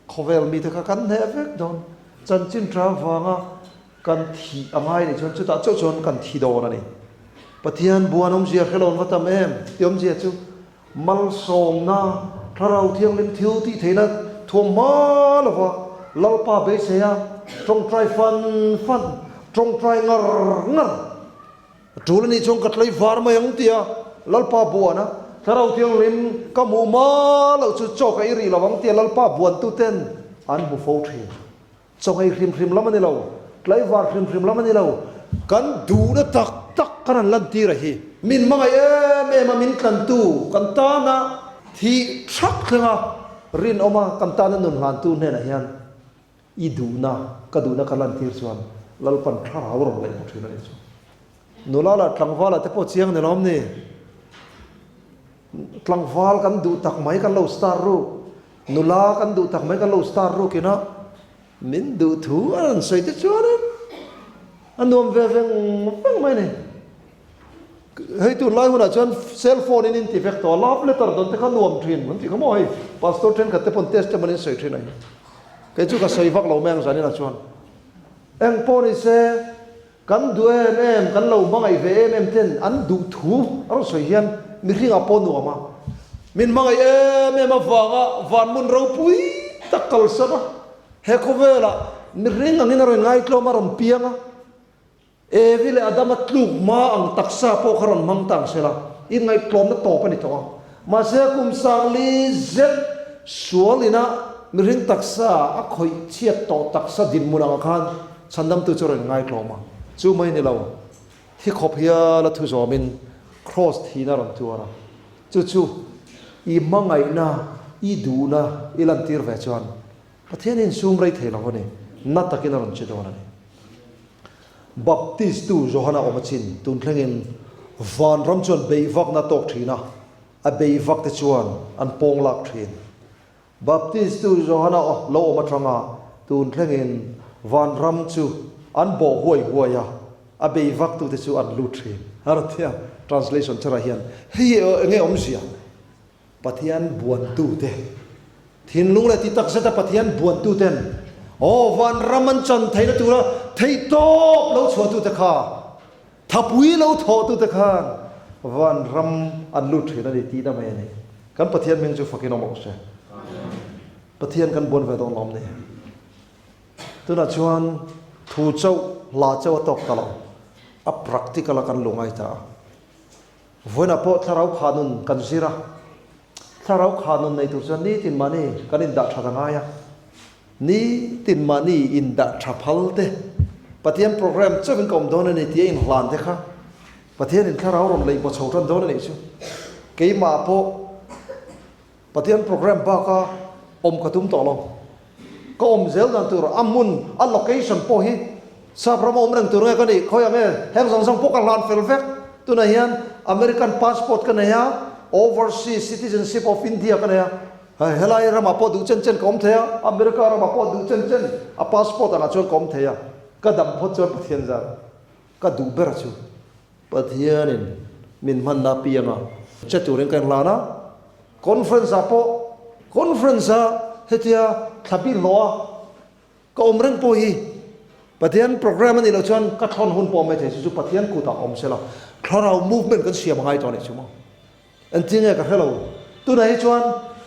khawvel mite kha kan hneh vek dawn. Chanchin tha vanga kan thih a ngai nih chuan chutah chauh chuan kan thi dawn a ni. Pathian buan awmzia hre lo an va tam em? Ti awmzia chu Malsawmna, Thlarau Thianghlim thil tih theihna thuam hma lova Lalpa beisei a, tawngtai fan fan, tawngtai ngar ngar. A tul anih chuan ka tlei var mai ang tia Lalpa buan a, Thlarau Thianghlim ka hmuh hma loh chu chaw ka ei rih lo ang tia Lalpa buantuten an hmu fo thin. Chaw ei hrim hrim lam a ni lo, tlaivar hrim hrim lam a ni lo, kan duhna tak tak kan han lantir a hi. Min hmangaih em em a, min tlantu kan tana thih thak thlenga rinawma kan tana nun hlantu hnenah hian i duhna, ka duhna ka lantir chuan Lalpan thlarau rawn laih hmu thin a nih chu. Nula lah tlangvala te pawh chiang ni lawm ni. Tlangval kan duh tak mai kan lo star ruk. Nula kan duh tak mai kan lo star rukin a, min duh thu a rawn sawi te chuanin a nuam ve veng veng mai a ni. Hei tunlai hunah chuan cell phone in inti vek tawh a, love letter dawn te kha nuam thin an tih kha maw hei, pastor thenkhat te pawn testimony an sawi thin a hi. Kei chu ka sawi vak lo mai ang zaninah chuan. Eng pawh ni se. Kan duh em em, kan lo hmangaih ve em em ten an duh thu a rawn sawi hian mihringah pawh nuam a. Min hmangaih em em avanga vanhmun ropui tak kalsan a, he khawvelah mihring angin a rawn ngaitlawm a rawn piang a. Evi leh Adama tluk hma ang taksa pawh kha rawn hmang ta ang sela, inngaihtlawmna tawp a ni tawh a. Mahse kum sangli zet sual ina mihring taksa a khawih chhiat tawh taksa dinhmun angah khan Chhandamtu chu rawn ngaitlawm a, chu mai ni lo, thi khawp hial a thu zawmin Kraws thihna rawn tuar a, chu chu i hmangaihna, i duhna i lantir ve chuan Pathian hi insum rei thei lo a ni, na takin a rawn che dawn a ni. Baptistu Johana awm a chin tun thlengin vanram chuan beihvakna a tawk thin a, a beihvakte chuan an pawng lak thin. Baptistu Johana lo awm atanga tun thlengin vanram chu an bawh huai huai a, a bei vaktute chu an lut thin. A rawn ti a, translation tharah hian hei hi enge awmzia? Pathian buantute, thinlung leh ti takzeta Pathian buantuten aw vanram an chan theihna tura theihtawp lo chhuahtute kha, Thapui lo thawhtute khan vanram an lut thin a ni tihna mai a ni. Kan Pathian hming chu fakin awm awk se. Pathian kan buan ve dawn lawm ni. Tunah chuan thu chauh, hla chauh a tawk ta lo. A practical a kan lu ngai ta a. Vawiinah pawh thlarau kha nun kan zir a. Thlarau kha nun nei tur chuan nitin mahni kan indah that a ngai a. Nitin mahni indah tha phal te, Pathian program chauhin ka awm dawn a ni tia inhlan te kha Pathianin thlarau rawn leih baw chho tan dawn a nih chu. Keimah pawh Pathian program baka awm ka tum tawh lo. Ka awm zel dan tur a hmun, a location pawh hi Sap rama awm reng tur nge ka nih? Khawi ang e, heng zawng zawng pawh ka hlan fel vek. Tunah hian American passport ka nei a, Overseas Citizenship of India ka nei a. Hei helai ramah pawh duh chen chen ka awm thei a, America ramah pawh duh chen chen a passport angah chuan ka awm thei a. Ka dam phawt chuan Pathian zar ka duh ber chu. Pathianin min hmanna pianga che turin ka inhlan a, conference ah pawh conference a hetia thla bik hlawh a ka awm reng pawh hi Pathian program a nih loh chuan ka thlawn hun pawh mai thei chu chu Pathian kutah awm sela thlarau movement kan siam a ngai tawh a nih chu maw. Engtin nge ka hre lo. Tunah hi chuan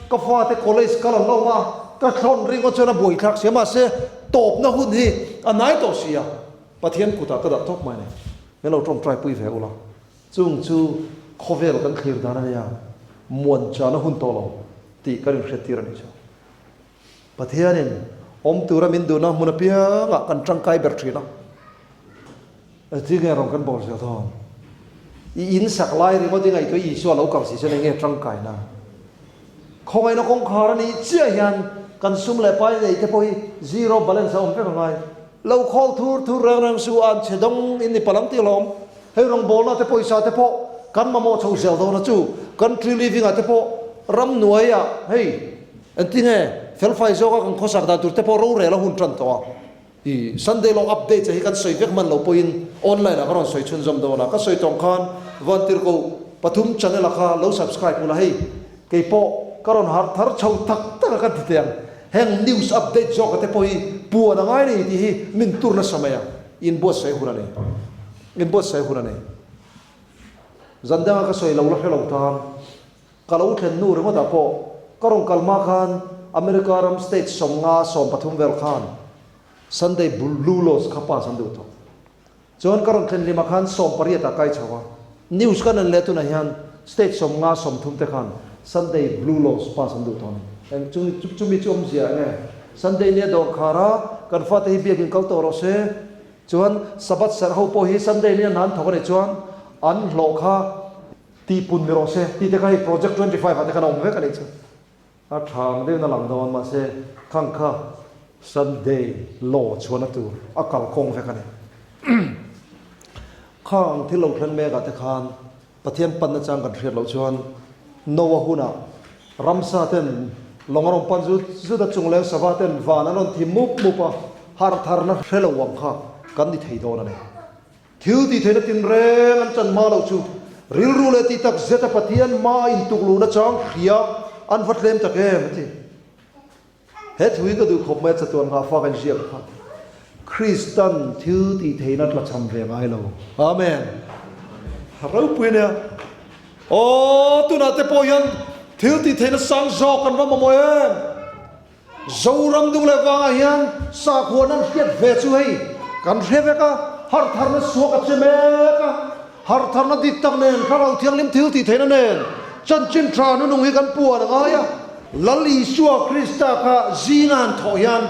ka fate college kal an lo awm a, ka thlawn ringawt chuan a buaithlak sia mahse tawpna hun hi a hnai tawh sia Pathian kutah ka dah tawp mai a ni. Min lo tawngtai pui ve ula. Chung chu khawvel kan thlir dan a nia, muan chana hun tawh lo tih kan inhriattir a nih chu. Pathianin awm tura min duhna hmun apiangah kan tangkai ber thin a. Engtin nge rawn kan bawl zel dawn? I in sak lai ringawt i ngaihtuah i Isua lo kal si chuan eng nge tangkaina? Khawngaihna kawngkhar a nih chiah hian kan sum leh pai nei te pawh hi zero balance a awm vek a ngai. Lo khawl thur thur reng reng su an che dawng in ni palang tih alawm. Hei rawngbawlna te pawisa te pawh kan mamawh chho zel dawn a chu country living ah te pawh ramhnuai ah hei engtinge felfai zawk a kan khawsak dan tur te pawh rorel a hun tan tawh a. I Sunday law updates a hi kan sawi vek hman lo pawhin online ah ka rawn sawi chhunzawm dawn a, ka sawi tawng khan Vantirhko pathum channel a kha lo subscribe ula hei keipawh ka rawn harh thar chho tak tak a kan ti teh ang, heng news update zawk a te pawh hi puan a ngai nei tih hi min tur nasa mai a, inbuatsaih hun a nei, inbuatsaih hun a nei. Zan danga ka sawi lo la hre lo tan. Ka lo thlen hnu ringawtah pawh ka rawn kal hma khan America ram state 50 13 vel khan Sunday Blue Laws kha pass an duh tawh. Chuan ka rawn thlen hlimah khan 18 ah kai chho a, news ka nen leh tunah hian state 50 30 te khan Sunday Blue Laws pass an duh tawh a ni. Eng chu chumi chu awmzia eng nge? Sunday nia dawr khar a, kan fate hi biakin kal tawh rawh se. Chuan Sabbath serh ho pawh hi Sunday nia hna an thawk a nih chuan an hlawh kha Tih pun ni rawh se, tih te kha hei project 25 ah te khan a awm vek a nih chu. A tha ang deuhin a lang dawn mahse khang kha Sunday law chhuahna tur a kal kawng vek a ni. Khang thil lo thlen mek ah te khan Pathian panna chang kan hriat loh chuan Noah hunah ramsa ten lawng a rawn pan zut zut a chungleng sava ten van an rawn thim mup mup a, harh tharna hre lo ang kha kan ni thei dawn a ni. Thil tih theihna tinreng an chan hma loh chu rilru leh tih tak zeta Pathian hmaa intuk luhna chang hria an va tlem tak em a ti. He thu hi ka duh khawp mai a chatuan nghahfak a inziak kha. Kristan thil tih theihna tlachham ve ngai lo. Amen. Ropui ania. Aw tunah te pawh hian thil tih theihna sang zawk kan va mamawh em. Zoram dung leh vangah hian sakhuan an hriat ve chu hei kan hre vek a, harhtharna suak a che mek a, harhtharna dik tak nen Thlarau Thianghlim thil tih theihna nen chanchin tha nunung hi kan puan a ngai a. Lal Isua Krista kha zinga han thawh hian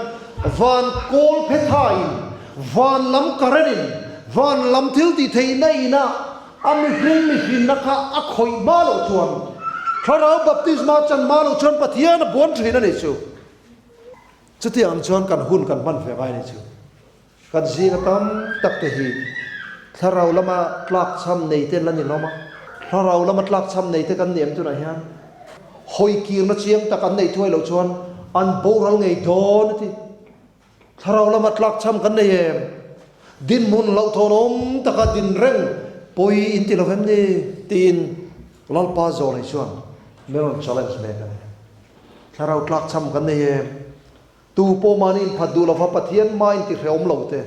van kawl phe thain, van lam current in, van lam thil tih theihna inah A mihring mihrinna kha a khawih hma loh chuan, Thlarau baptisma chan hma loh chuan Pathian a buan thin a nih chu. Chutiang chuan kan hun kan hman ve ngai a nih chu. Kan zinga tam tak te hi Thlarau lama tlakchham nei te an la ni hlawm a. Thlarau lama tlakchham nei te kan ni em tunah hian hawi kirna chiang tak an neih thuai loh chuan an boral ngei dawn a ti. Thlarau lama tlakchham kan nei em? Dinhmun hlauhthawnawm taka din reng pawi in ti lo vem ni? tiin Lalpa Zawnei chuan min rawn challenge mek a ni. Thlarau tlakchham kan nei em? Tu pawh mahni inphat duh lova Pathian hma in tihrehawm lo te,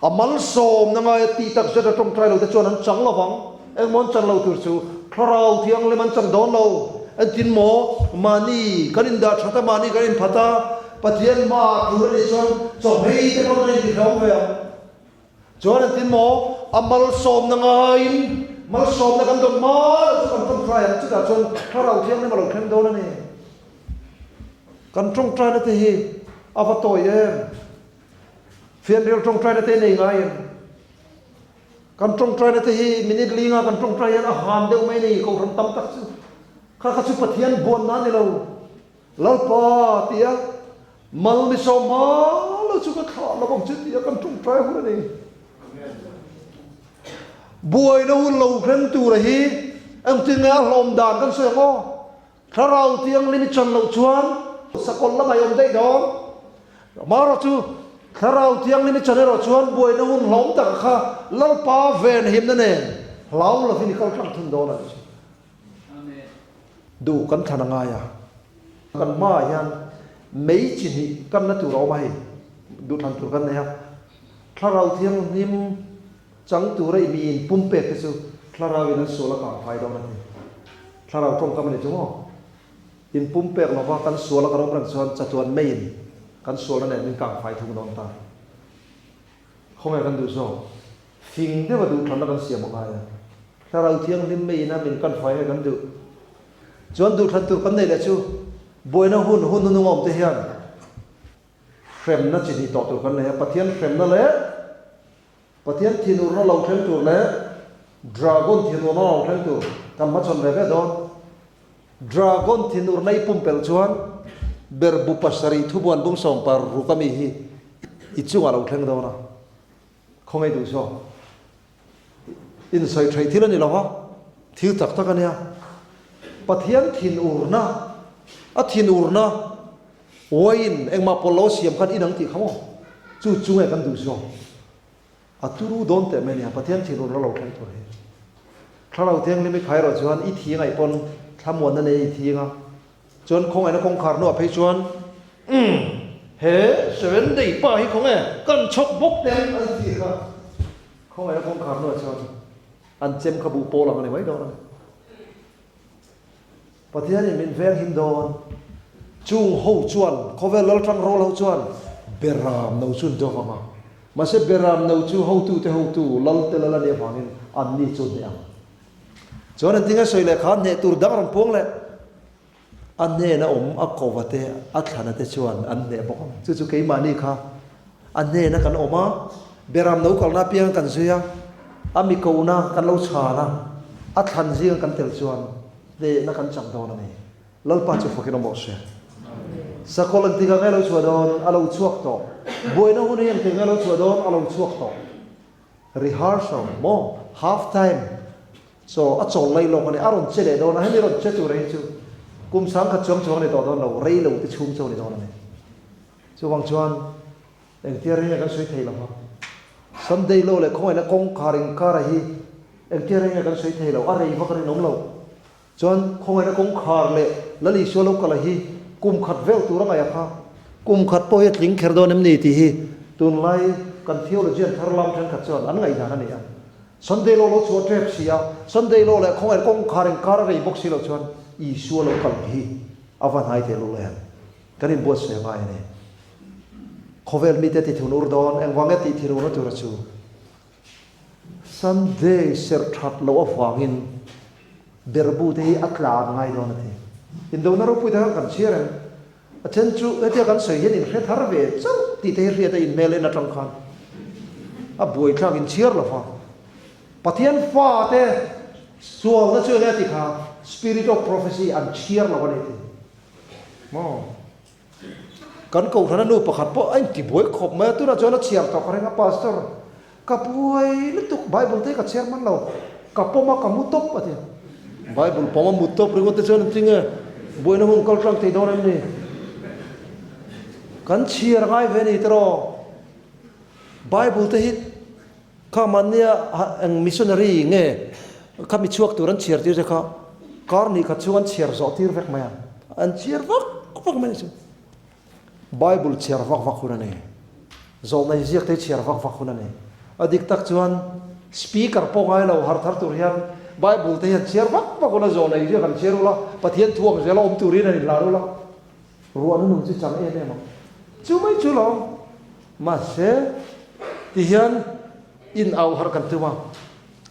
a malsawmna ngaia tih tak zet a tawngtai lo te chuan an chang lovang. Engmaw an chan lo tur chu Thlarau Thianghlim an chan dawn lo. Engtin maw? Mahni kan indah that a, mahni kan inphat a, Pathian hmaah tur a nih chuan chawhmei te pawh kan intihlawm ve ang. Chuan engtin maw? A malsawmna ngaiin malsawmna kan dawn hma lo chu kan tawngtai ang. Chutah chuan Thlarau Thianghlim a lo thleng dawn a ni. Kan tawngtaina te hi a va tawi em? Fianrial tawngtaina te nei ngai em? Kan tawngtaina te hi minute linga kan tawngtai hian a han deuh mai nei kohhran tam tak chu. Kha kha chu Pathian buanna a ni lo. Lalpa tia mal mi sawm hma lo chu ka thlah lo ang che tia kan tawngtai hun a ni. Buaina hun lo thleng tura hi engtin nge a hlawm dan kan sawi ang aw. Thlarau Thianghlim i chan loh chuan sakawlh lamah i awm daih dawn. Amaherawh chu Thlarau Thianghlim i chan erawh chuan buaina hun hlawm taka kha Lalpa ven himna nen hlau lovin i kal tlang thung dawn a ni chu. Duh kan thlan a ngai a. Kan hmaah hian mei chi hnih kanna tur a awm a hei, duh thlan tur kan nei a. Thlarau Thianghlim chang tura i miin pumpek te chu Thlarauin an sual a kangfai dawn a ti. Thlarau tawngkam a ni chu maw? In pumpek lova kan sual a kan awm reng chuan chatuan meiin kan sualna nen min kangfai thung dawn ta. Khawnge kan duh zawk? Fing deuha duhthlanna kan siam a ngai a. Thlarau thianghlim meiin a min kanfai nge kan duh? Chuan duhthlan tur kan neih leh chu buaina hun hun hnunung a awm te hian hremna chi hnih tawh tur kan nei a, Pathian hremna leh. Pathian thinurna lo thleng tur leh Dragon thinurna lo thleng tur kan hmachhawn ve ve dawn. Dragon thinurna i pumpelh chuan berbu pasarih thubuan bung sawmpar ruk ami hi i chungah lo thleng dawn a, khawngaih duh zawk. Insawi theih thil a ni lo va, thil tak tak a nia. Pathian thinurna, a thinurna wine engmah pawlh lo a siam khan inang tih kha maw? Chu chu nge kan duh zawk? A turu dawn teh mai a nia, Pathian thinurna lo thleng tur hi. Thlarau Thianghlim i khai erawh chuan i thi ngaih pawn thlamuanna nei i thi anga, chuan khawngaihna kawngkhar hnuah phei chuan umm he seven day pa hi khawnge kan chhawk bawk teh an ti kha khawngaihna kawngkhar hnuah chuan an chem kha buh pawl ang a ni mai dawn a ni. Pathianin min veng him dawn. Chung ho chuan, khawvel laltang rawl ho chuan Beram no chu an dawk ang a. Mahse Beram no chu hotute hotu, Lalte lal a nih avangin anni chu an hneh ang. Chuan an tinge sawi leh kha hneh tur dang rawn puang leh. A hnena awm a kova te, a thlana te chuan an hneh bawk ang. Chu chu keimahni kha a hnena kan awm a, Beram no kalna apianga kan zui a, a mi kohna kan lo chhan a, a thlan zinga kan tel chuan hnehna kan chak dawn a ni. Lalpa chu fakin awm rawh se. Sakawlh engtik ah nge lo chhuah dawn? A lo chhuak tawh. Buaina hun hi engtik nge lo chhuah dawn? A lo chhuak tawh. Rehearsal maw? Half time chaw a chawl lai lawk a ni. A rawn che leh dawn a, hemi rawn che tur hi chu kum sangkhat chuang chuang a ni tawh dawn lo, rei lo te chhung chu a ni dawn a ni. Chuvang chuan Engtia reng nge kan sawi thei lo va? Sunday law leh khawngaihna kawngkhar inkara hi engtia reng nge kan sawi thei lo? A rei vak a rinawm lo. Chuan khawngaihna kawngkhar leh Lal Isua lo kala hi kum khat vel tur a ngaih a kha. Kum khat pawh hi a tling kher dawn em ni tih hi tunlai kan theologian thar lam thenkhat chuan an ngaihdan a ni a. Sunday law lo chhuah tep si a, Sunday law leh khawngaihna kawngkhar inkar a rei bawk si loh chuan Isua lo kal hi a va hnai teh lul em? Kan inbuatsawi a ngai a ni. Khawvel mite ti thun ur dawn, engvang nge tih thin urna tura chu? Sunday serh that loh avangin berbu te hi a tla an ngai dawn a ti. Indona ropui te khan kan chhiar em? A then chu hetia kan sawi hian inhre thar ve chauh tih te hi hriat a inhmel en atang khan a buaithlak inchhiar lo va. Pathian fate sualna chu enge a ti kha? Spirit of prophecy an chhiar lo a ni ti. Maw? Kan kohhrana nu pakhat pawh a intibuai khawp mai a, tunah chuan a chhiar tawh ka reng a, Pastor, ka buai lutuk, Bible te hi ka chhiar hman lo, ka pawm a, ka mu tawp a ti a. Bible pawm a mu tawp ringawt te chuan engtin nge buaina hun kal tlang thei dawn em ni? Kan chhiar ngai ve ni tiraw? Bible te hi kha mahnia eng missionary nge kha mi chhuak tur an chhiar tir te kha kar ni khat chhung an chhiar zawh tir vek mai a, an chhiar vak vak mai chu. Bible chhiar vak vak hun a ni. Zawhna inziak te hi chhiar vak vak hun a ni. A dik tak chuan speaker pawh ngai lo har thar tur hian Bible te hian chhiar vak vak ula, zawhna inziak an chhiar ula, Pathian thu ang zela awm turin an inhlan ula, ruahna nung chu chang em em ang. Chu mai chu lo. Mahse, tihian in au harh kan tum a,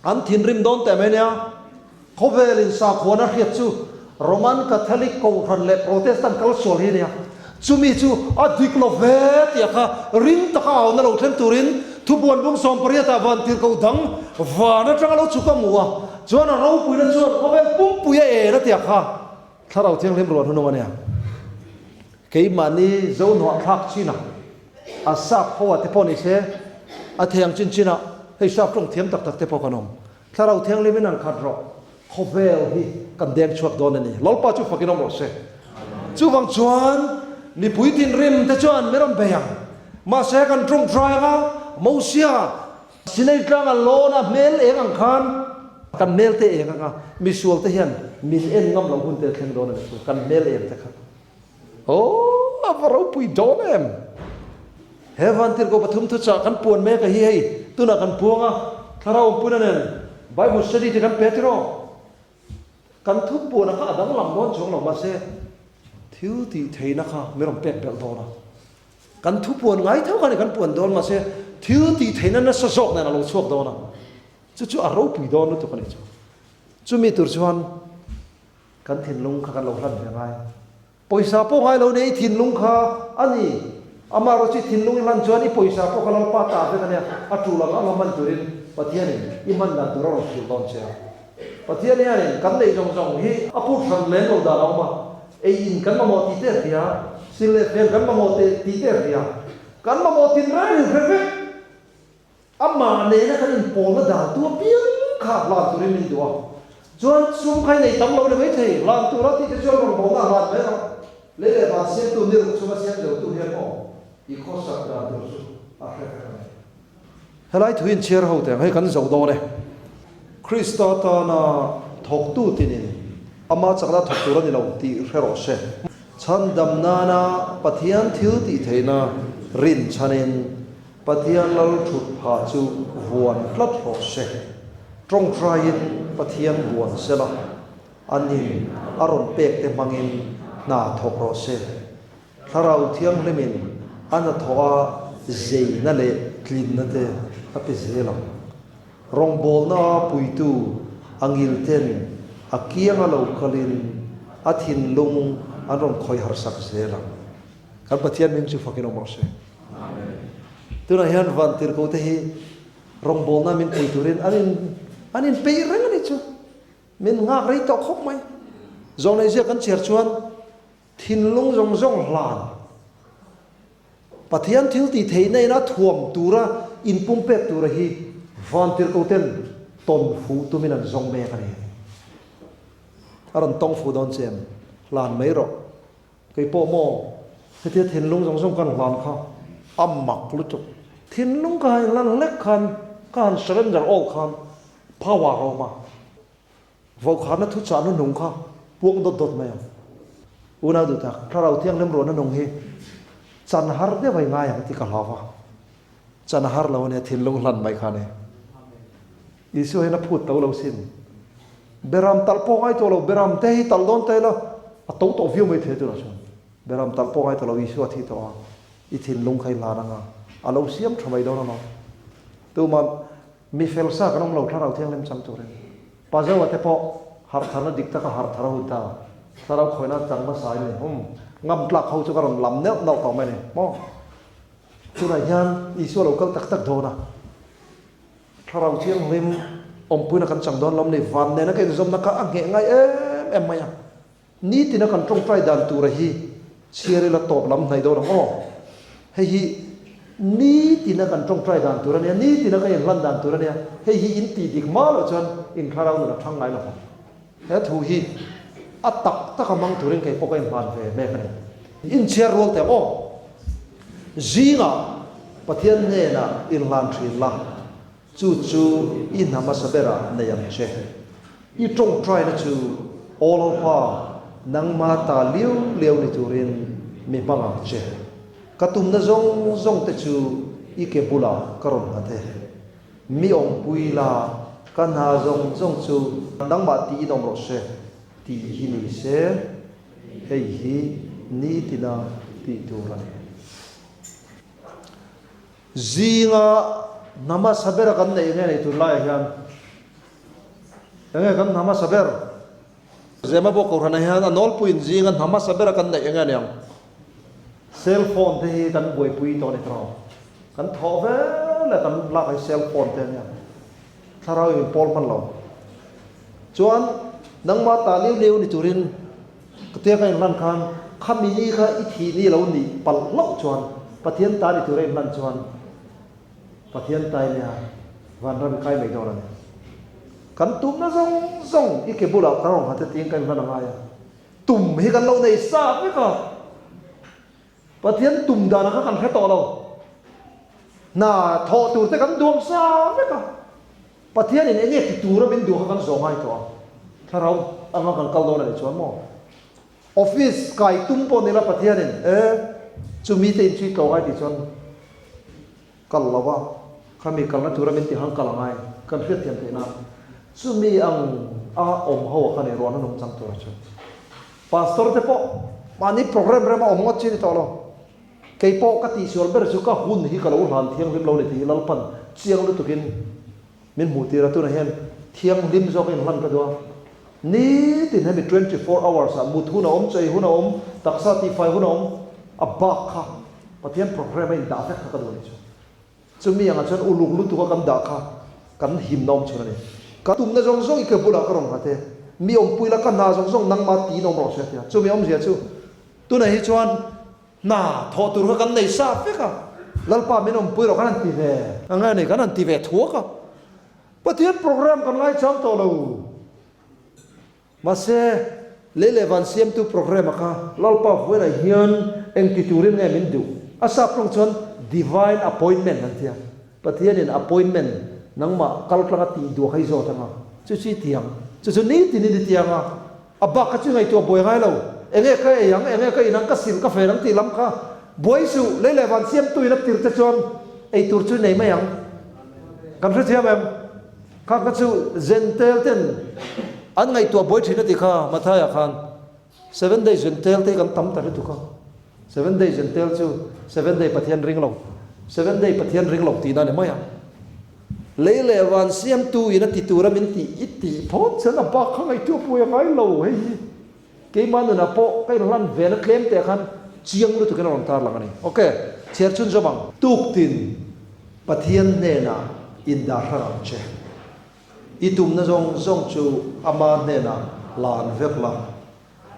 an thinrim dawn teh mai nia. Khawvel in sakhuana hriat chu Roman Catholic Kohhran leh Protestant kal sual hi a nia. Chumi chu a dik lo ve tih a kha ring taka auna lo thleng turin thubuan bung 18 ah van tirhkoh dang van atanga lo chhuk a hmu a, chuan a ropuina chuan khawvel pumpui a en a tih a kha Thlarau Thianghlim ruah hnunung a nia. Keimahni Zohnuah thlak chin a, a sap ho ah te pawh ni se, a thei ang chin chin ah hei sap tawng thiam tak tak te pawh kan awm. Thlarau Thianghlim in an khat rawh, khawvel hi kan deng chhuak dawn a ni. Lalpa chu fakin awm rawh se. Chuvang chuan mipui thinrim te chuan min rawn bei ang. Mahse kan tawngtai anga Mosia Sinai tlanga lawn a hmel eng ang khan kan hmel te eng anga misual te hian min en ngam lo hun te a thleng dawn a ni chu kan hmel eng te kha. Aw, a va ropui dawn em! He Vantirhkoh pathum thuchah kan puan mek a hi hei, tunah kan puang a, Thlarau awmpuina nen Bible study te kan pe tiraw? Kan thu puana kha a danglam dawn chuang lo, mahse thil tih theihna kha min rawn pek belh dawn a. Kan thu puan ngai tho kha ni kan puan dawn, mahse thil tih theihna nasa zawk nen a lo chhuak dawn a, chu chu a ropui dawn lutuk a nih chu. Chumi tur chuan Kan thinlung kha kan lo hlan ve ngai. Pawisa pawh ngai lo nei thinlung kha a ni. Amaherawhchu i thinlung i hlan chuan i pawisa pawh kha Lalpa ta vek a nia, a tul ang anga hman turin Pathianin i hman dan tur a rawn hrilh dawn che a. Pathian hianin kan neih zawng zawng hi a put hran lem lo dan a awm a, ei in kan mamawh tih te a hria, sil leh fel kan mamawh teh tih te a hria, kan mamawh tinreng in hre vek. Amah nena kan inpawlna dan tu apiang kha hlan turin min duh a, chuan sum kha i nei tam lo ni maithei, hlan tura tih te chuan rawngbawlna a hlan mai rawh. Lei leh van siamtu ni ruk chunga siam zotu hian maw i khawsak dan tur chu a hre vek a ni. Helai thu inchhiar ho teh ang hei kan zo dawn e. Krista tana thawktu tinin ama chakna thawk tur a ni lo tih hre rawh se. Chhandam nana Pathian thil tih theihna rinchhanin Pathian lal thut phah chu vuan tlat rawh se. Tawngtaiin Pathian buan sela, anin a rawn pek te hmangin hna thawk rawh se. Thlarau Thianghlimin a hnathawh a zeina leh tlinna te a pe zel ang. Rawngbawlna puitu a ngil ten a kianga lo kalin a thinlung an rawn khawih harsak zel ang. Kan Pathian hming chu fakin awm rawh se. Tunah hian vantirhkoh te hi rawngbawlna min pui turin an in an in peih reng a ni chu. Min nghak rei tawh khawp mai. Zawhneih zia kan chhiar chuan thinlung zawng zawng hlan Pathian thil tih theihna ina thuam tura inpumpek tura hi vantirhkoh ten tawn fuh tumin an zawng mek a ni. A rawn tawng fuh dawn che em? Hlan mai rawh. Kei pawh maw hetia thinlung zawng zawng kan hlan kha a mak lutuk. Thinlung ka han inlan hlek khan ka han surrender all khan power a awm a, vaukhana thu chahna nung kha puang dawt dawt mai ang. Unau duh tak, Thlarau Thianghlim ruahna nung hi chan har deuh a i ngai ang tih ka hlau va, chan a har lo a nia thinlung hlan mai kha a ni. Isua hian a phut to lo sin. Beram talh pawh ngai tawh lo, beram te hi talh dawn ta ila a to tawh viau mai thei tunah chuan. Beram talh pawh ngai tawh lo, Isua a thi tawh a, i thinlung kha i hlan anga, a lo siam tha mai dawn alawm. Tumah mi fel sa kan awm lo Thlarau Thianghlim chang turin. Pazaua te pawh harh tharna dik taka harh thar a hun ta. Thlarau khawihna chang hmasa in ni. Hum, ngam tlak ho chu ka rawn lam neuh neuh tawh mai ni maw? Tunah hian Isua lo kal tak tak dawn a. Thlarau Thianghlim awmpuina kan chang dawn lawm ni? Van nena ka inzawmna kha a ngheh ngai em em mai a. Nitina kan tawngtai dan tura hi chhiar ila tawp lam hnaih dawn ang aw. Hei hi nitina kan tawngtai dan tur a nia, nitina ka inhlan dan tur a nia. Hei hi in tih dik hma loh chuan in thlarau nun a thang ngai lo vang. He thu hi a tak taka hmang turin kei pawh ka inhlan ve mek a ni. Inchhiar rual teh ang aw. Zingah Pathian hnenah inhlan thin la, chu chu i hna hmasa berah nei ang che. I tawngtaina chu Aw Lalpa, nangma ta liau liau ni turin mi hmang ang che. Ka tumna zawng zawng te chu i ke bulah ka rawn nghat e. Mi awmpui la, ka hna zawng zawng chu nangmah tiin awm rawh se, tih hi ni se. Hei hi nitina tih tur a ni. Zinga hna hmasa bera kan neih nge nei tun laiah hian enge kan hna hmasa ber? Zemabawk Kohhranah hian a nawlpuiin zinga hna hmasa bera kan neih enge aniang? Cell phone te hi kan buaipui tawh a ni tawh. Kan thawh vel leh kan lak hi cell phone te ania. Thlarau in pawl hman lo. Chuan nangmah ta liu liu ni turin ka tia ka inhlan khan khami ni kha i thih ni lo nih palh hlauh chuan Pathian ta ni tura inhlan chuan Pathian ta i nia vanram i kai mai dawn a ni. Kan tumna zawng zawng i ke bulah kan rawn nghat e tiin ka inhlan a ngai a. Tum hi kan lo nei sa vek a. Pathian tum dan kha kan hre tawh lo. Hna thawh tur te kan duang sa vek a. Pathianin eng nge ti tura min duh kha kan zawh ngai tawh a. Thlarau anga kan kal dawn a nih chuan maw? Office kai tum pawh nila Pathianin e chu mite in chui tlo ngai tih chuan kal lo a, khami kalna tura min ti hang kal a ngai kan hriatthiam theih nan chumi ang a awm ho a kha ni ruahna nungchang tura chu. Pastor te pawh mahni program rema awm ngawt chi a ni tawh lo. Kei pawh ka tihsual ber chu ka hun hi ka lo hlan thianghlim lo ni tih hi Lalpan chiang lutukin min hmuh tir a, tunah hian thianghlim zawk a inhlan ka duh a. Nitin hemi 24 hours ah mut hun a awm, chei hun a awm, taksa tihfai hun a awm, a bak kha. Pathian programme a indah vek kha ka duh a nih chu. Chumi angah chuan uluk lutuk a kan dah kha kan himna awm chhun a ni. Ka tumna zawng zawng i ke bulah ka rawn nghat e. Mi awmpui la ka hna zawng zawng nangmah tiin awm rawh se a ti a. Chumi awmzia chu tunah hi chuan hna thawh tur kha kan nei sa vek a. Lalpa min awmpui rawh kan han ti ve ang a ni, kan han ti ve thuak a. Pathian programme kan ngaichang tawh lo. Mahse, lei leh van siamtu programme-a kha Lalpa Vuaina hian eng ti turin nge min duh? A sap tawng chuan Divine Appointment an ti a. Pathianin appointment nangmah kal tlanga tih duah kha i zawt anga, chu chu i ti ang. Chu chu nitinin i ti anga, a bak kha chu i ngaihtuah buai ngai lo. Enge ka ei ang, enge ka in ang, ka sil ka fel ang tih lam kha buai suh. Lei leh van siamtu in a tir te chuan ei tur chu i nei mai ang. Kan hrethiam em? Kha kha chu Zentel ten an ngaihtuah buai thin a ti kha Mathaia khan Seven day Zentel te hi kan tam ta lutuk a, Seven day Zentel chu Seven day Pathian ring lo, Seven day Pathian ring lo tihna a ni mai a. Lei leh van siamtu in a ti tura min tih i tih phawt chuan a bak kha ngaihtuah buai a ngai lo hei hi. Keimah nunah pawh ka inhlan ve na tlem teh khan chiang lutukin a rawn tarlang a ni. Ok, chhiar chhun zawm ang. Tuktin Pathian hnenah indah hrang ang che. I tumna zawng zawng chu ama hnenah hlan vek la,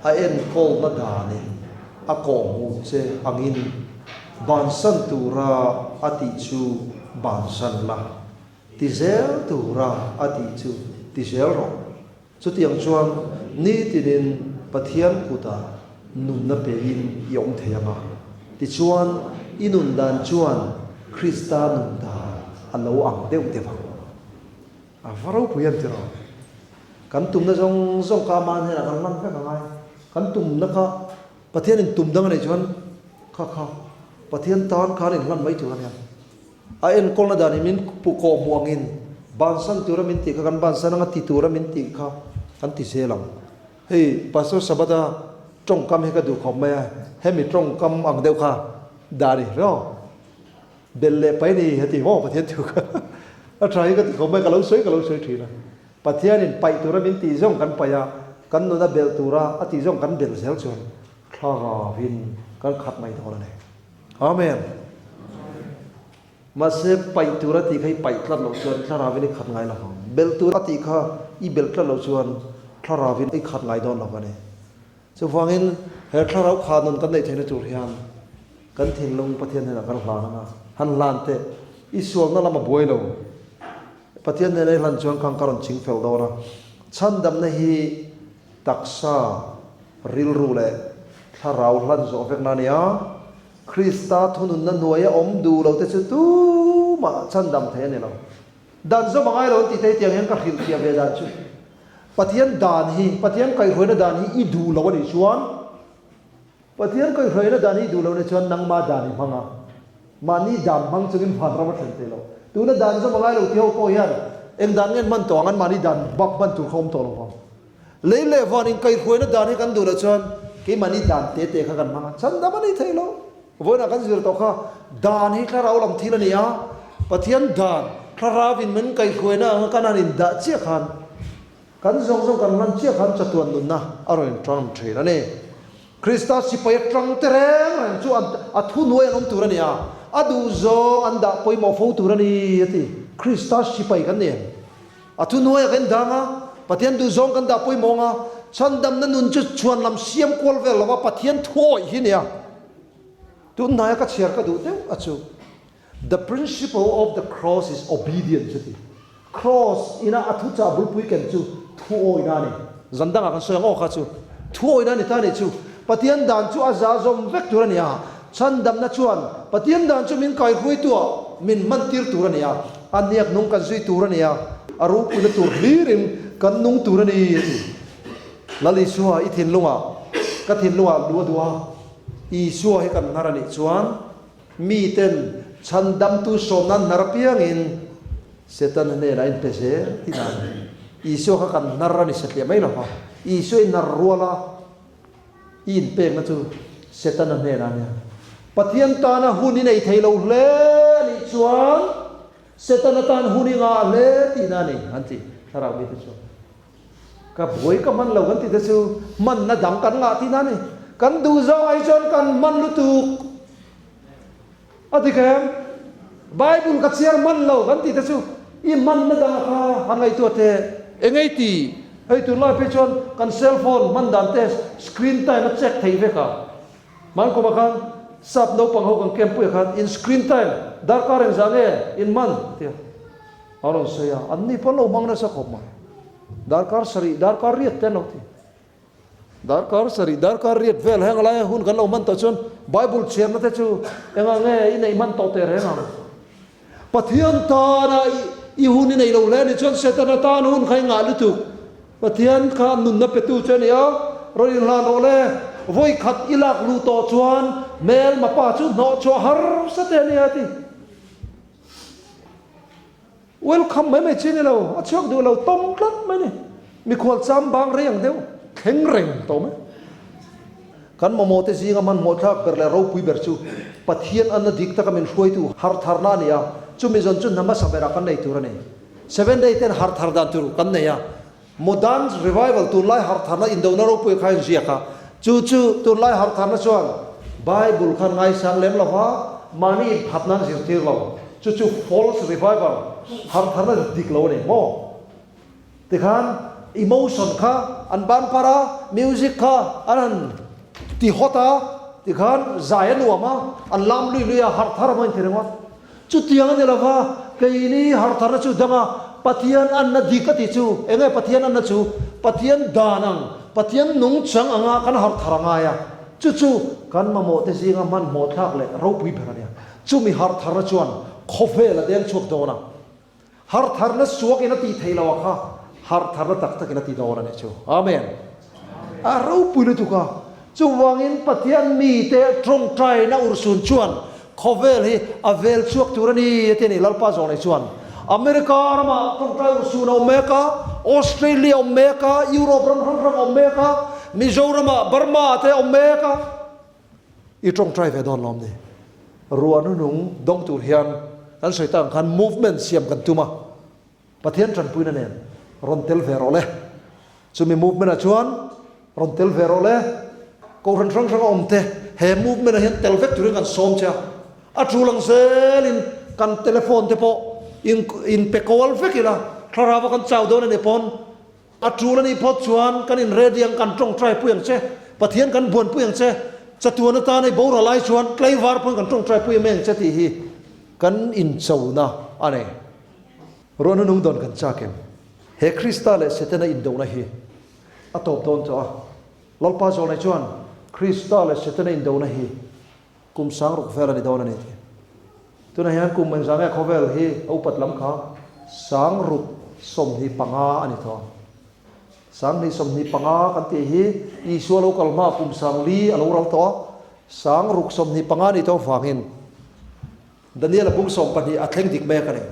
a enkawlna danin a kawhhmuh che angin bansan tura a tih chu bansan la, ti zel tura a tih chu ti zel rawh. Chutiang chuan nitinin Pathian kutah nunna pein i awm thei ang a, tichuan i nun dan chuan Krista nun dan a lo ang deuh deuh ang. A va ropui em tiraw? Kan tumna zawng zawng kha ama hnenah kan hman vek angai. Kan tumna kha Pathianin tum dang a neih chuan kha kha Pathian tan khan inhlan mai tur a nia. A enkawlna dan hi min kawh hmuh angin bansan tura min tih kha kan bansan anga ti tura min tih kha kan ti zel ang. Hei Pastor Sabata tawngkam hi ka duh khawp mai a, hemi tawngkam ang deuh kha dah a ni ro. Bel leh pai ni heti maw Pathian thu kha a tha hi ka ti khawp mai, ka lo sawi ka lo sawi thin a. Pathianin paih tura min tih zawng kan paih a, kan nuna belh tura a tih zawng kan belh zel chuan thlarauin kan khat mai dawn a ni. Amen. Mahse paih tur a tih kha i paih tlat loh chuan thlarauin i khat ngai lo vang. Belh tur a tih kha i belh tlat loh chuan thlarauin i khat ngai dawn lo a ni. Chuvangin he thlarau kha nun kan neih theihna tur hian kan thinlung Pathian hnenah kan hlan ang a, han hlan teh. I sualna lam a buai lo. Pathian hnena i hlan chuan khang ka rawn ching fel dawn a. Chhandamna hi taksa, rilru leh thlarau hlan zawh vekna a ni a. Krista thununna hnuaia awm duh lote chu tumah chhandam thei a ni lo. Dan zawm a ngai lo an tih te hi tiang hian ka hrilhfiah ve dan chu Pathian dan hi, Pathian kaihhruaina dan hi i duh lo a nih chuan, Pathian kaihhruaina dan hi i duh lo a nih chuan nangma dan i hmang a, mahni dan hmang chungin vanram a thlen thei lo. Tuna dan zawm a ngai lo ti ho pawh hian eng dan nge an hman tawh ang, an mahni dan bak hman tur kha awm tawh lo vang. Lei leh van inkaihhruaina dan hi kan duh loh chuan keimahni dan te te kha kan hmang a, chhandam a ni thei lo. Vawiinah kan zir tawh kha dan hi thlarau lam thil a ni a, Pathian dan thlarauin min kaihhruaina anga kan han indah chiah khan kan zawng zawng kan hlan chiah khan chatuan nunna a rawn inṭang ṭhin a ni. Krista sipai aṭang te reng reng chu a thuhnuai an awm tur a ni a, a duhzawng an dah pawimawh fo tur a ni a ti. Krista sipai kan ni em? A thuhnuaiah kan dang a, Pathian duhzawng kan dah pawimawh ang a, chhandamna nun chu chhuan lam siam kual vel lova Pathian thuawih hi nia. Tun hnaia ka chhiar ka duh deuh a chu, The principle of the cross is obedience a ti. Cross ina a thuchah bulpui ken chu thuawihna a ni. Zan dangah kan sawi ang aw kha chu thuawihna a ni ta nih chu. Pathian dan chu a za zawm vek tur a ni a, chhandamna chuan Pathian dan chu min kaihruaituah min hmantir tur a ni a. A hniak nung kan zui tur a ni a, a ropuina tur hlirin kan nung tur a ni, a ti. Lal Isua, i thinlungah, ka thinlungah lu a duh a, Isua hi kan hnar a nih chuan miten chhandamtu sawmna an hnar apiangin Setana hnenah a inpe zel tih dan a ni. Isua kha kan hnar a ni satliah mai lo va, Isua i hnar ruala I inpekna chu Setana hnenah a nia. Pathian tana hun i nei thei lo hle a nih chuan Setana tan hun i ngah hle tihna a ni, an ti thlarau mite chuan. Ka buai ka hman lo kan tih te chu hmanna dang kan ngah tihna a ni. Kan duh zawng ai chuan kan hman lutuk. A dik em? Bible ka chhiar hman lo kan tih te chu i hmanna danga kha han ngaihtuah teh. Engei ti? Hei tunlai phei chuan kan cell phone hman dan te screen time a check thei vek a. Hmankum ah khan sap naupang ho kan camp puiah khan in screen time darkar engzah nge in hman tia a rawn sawi a, an ni pawh an lo hmang nasa khawp mai. Darkar sarih, darkar riat te an lo ti. Darkar sarih, darkar riat vel heng laia hun kan lo hman tawh chuan Bible chhiarna te chu engah nge i neih hman tawh teh reng ang? Pathian tana i hun i neih lo hle a nih chuan Setana tan hun kha i ngah lutuk. Pathian kha nunna petu chu a ni a, rawn inhlan rawh le. Vawi khat i lak luh tawh chuan hmelma pa chu hnawh chhuah harsa te a ni a ti. Welcome mai mai chi ni lo, a chhuak duh lo tawm tlat mai ni. Mikhual cham bang rei ang deuh, thleng reng tawh mai. Kan mamawh te zinga hmanhmawh thlak ber leh ropui ber chu Pathian anna dik taka min hruaitu hartharna a ni a, chumi zawn chu hna hmasa berah kan nei tur a ni. Seven Day ten harthar dan tur kan nei a, Modern Revival tunlai hartharna indona ropui kha a inziak a, chu chu tunlai hartharna chuan Bible khan ngaisang lem lo va, mahni inphatna an zirtir lo. Chu chu false revival, hartharna dik lo a ni maw? Tikhan emotion kha an ban par a, music kha an han ti hot a, tikhan zai a nuam a, an lam lui lui a, harthar a maw inti ringawt. Chutiang a ni lo va, keini hartharna chu danga Pathian anna dik a tih chu, enge Pathian anna chu? Pathian dan ang, Pathian nungchang anga kan harthar a ngai a, chu chu kan mamawh te zinga hmanhmawh thlak leh ropui ber a nia. Chumi hartharna chuan khawvel a deng chhuak dawn a. Hartharna suakin a tih theih loh a kha hartharna tak takin a ti dawn a nih chu. Amen. A ropui lutuk a. Chuvangin Pathian mite tawngtaina urhsun chuan khawvel hi a vel chhuak tur a ni a ti a ni. Lalpa zawh nei chuan America ramah tawngtai urhsun a awm mek a, Australia a awm mek a, Europe ram hrang hrang a awm mek a, Mizoramah, Burma te a awm mek a. I tawngtai ve dawn lawm ni? Ruah nunung dawng tur hian kan sawi tak ang khan movement siam kan tum a, Pathian tanpuina nen rawn tel ve rawh le. Chumi movement ah chuan rawn tel ve rawh le. Kohhran hrang hrang a awm te he movement ah hian tel vek turin kan sawm che a. A tul ang zelin kan telephone te pawh in in pe kual vek ila, thlarau a kan chau dawn a nih pawn A tul a nih phawt chuan kan in ready ang, kan tawngtai pui ang che, Pathian kan buan pui ang che, chatuan atan ei boral ai chuan tlaivar pawn kan tawngtai pui mai ang che tih hi kan inchona a ni. Ruahna nung dawn kan chak em? He Krista leh Setana indona hi a tawp dawn tawh a, Lalpa zawlnei chuan Krista leh Setana indona hi Kum sang ruk vel a ni dawn a ni tih. Tunah hian kum engzah nge khawvel hi a upat lam kha sang ruk 25 a ni tawh. 2025 kan tih hi Isua lo kal hma kum sang li a lo ral tawh a, sang ruk 25 a nih tawh avangin Daniel-a bung 12 a thleng dik mek a ni.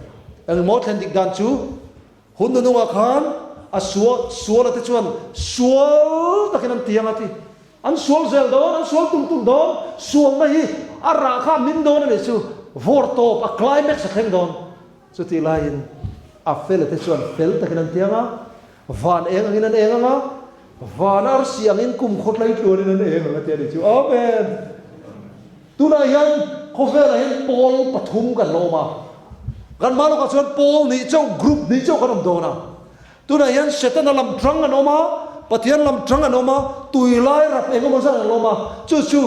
Engmaw thlen dik dan chu hun nunungah khan a sual suala te chuan sual takin an tiang a ti. An sual zel dawn, an sual tum tum dawn, sualna hi a rah kha a min dawn a nih chu, vawr tawp a climax a thleng dawn. Chutih laiin a fela te chuan fel takin an tiang a, van eng angin an eng ang a, van arsi angin kum khawtlai tluanin an eng ang a ti a nih chu. Amen! Tunah hian khawvelah hian pawl pathum kan la awm a, kan hma lawkah chuan pawl hnih chauh, group hnih chauh kan awm dawn a. Tunah hian Setana lam tang an awm a, Pathian lam tang an awm a, tui lai rap eng emaw zat an awm a, chu chu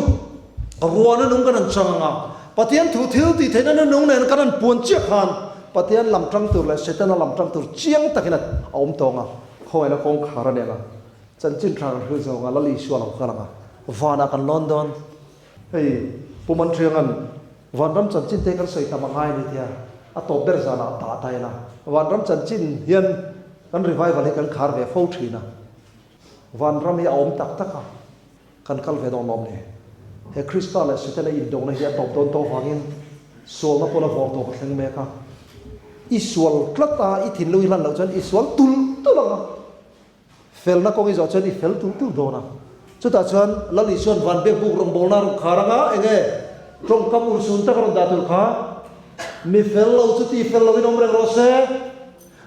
ruahna nung kan han chang ang a, Pathian thu thil tih theihna na nung nen kan han puan chiah khan Pathian lam tang tur leh Setana lam tang tur chiang takin a awm tawng a, khawngaihna kawngkhar a nen a, chanchin tha kan hril zawng a, Lal Isua lo kal ang a, vanah kan lawn dawn. Hei Pu Manṭhianga'n Vanram chanchin te kan sawi tam a ngai a ni tia a tawp ber zanah dah ta ila. Vanram chanchin hian kan revival hi kan khar ve fo thin a. Vanram hi a awm tak tak a, kan kal ve dawn lawm ni. He Krista leh Setana indona hi a tawp dawn tawh vangin sualna pawn a vawr tawp a thleng mek a. I sual tlat a, i thinlung i hlan loh chuan i sual tulh tulh ang a. Felna kawng i zawh chuan i fel tulh tulh dawn a. Chutah chuan Lal Isua'n van biakbuk rawngbawlna a rawn khar ang a, eng nge tawngkam urhsun tak a rawn dah tur kha? Mi fel lo chu ti fel loin awm reng rawh se,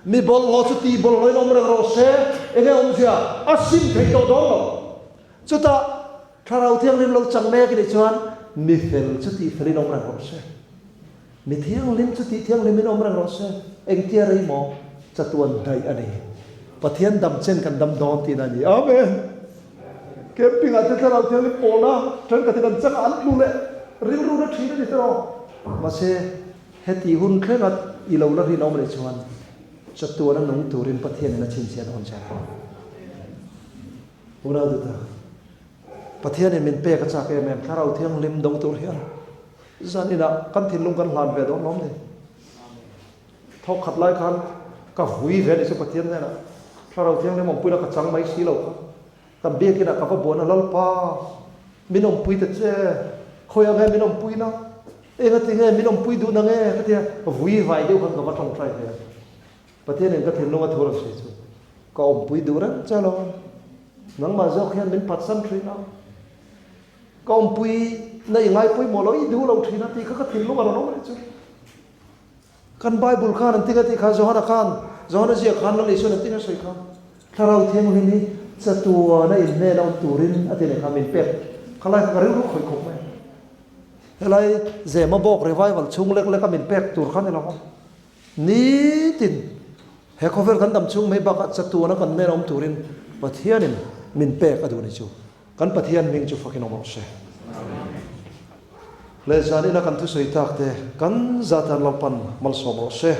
mi bawlhhlawh chu ti bawlhhlawhin awm reng rawh se, eng nge awmzia? A sim thei tawh dawn lo. Chutah Thlarau Thianghlim lo chang mek i nih chuan mi fel chu ti felin awm reng rawh se. Mi thianghlim chu tih thianghlimin awm reng rawh se. Engtia rei maw? Chatuan daih a ni. Pathian dam chen kan dam dawn tihna a ni. Amen! Camping ah te thlarau thianghlim pawlna thenkhatin an changa an tlu leh rilru na thin a ni tawh. Mahse, heti hun thlenga i lo la rinawm leh chuan chatuana nung turin Pathianin a chhinchhiah dawn che a ni. Unau duhtak, Pathianin min pek a chak em em, thlarau thianghlim dawng tur hian zaninah kan thinlung kan hlan ve dawn lawm ni. Thawk khat lai khan ka vui ve ni chu Pathian hnenah thlarau thianghlim awmpuina ka chang mai si lo kha. Kan biakinah ka va buan a, Lalpa, min awmpui ta che, khawi ang nge min awmpuina? Engati nge min awmpui duhna nge? Ka ti a, vui vai deuh khan ka va tawngtai ve a. Pathianin ka thinlung a thu rawn sawi chu ka awmpui duh reng che lo. Nangmah zawk hian min phatsan thin a, ka awmpui na i ngai pawimawh lo, i duh lo thin a tih kha ka thinlung a rawn awm rih chu. Kan Bible khan an tinga tih kha Johana khan, Johana ziak khan Lal Isuan an tinga sawi kha. Thlarau Thianghlim hi chatuana inhnen a awm turin a ti leh kha min pek kha lai kha ka rilru khawih khawp mai. Helai Zema bawk revival chhung lek leka min pek tur kha ni lo a. Nitin he khawvel kan dam chhung mai bakah chatuana kan hnen a awm turin Pathianin min pek a duh ni chu. Kan Pathian hming chu fakin awm rawh se. Leh zan ina kan thusawi tak te kan zatan Lalpan malsawm rawh se.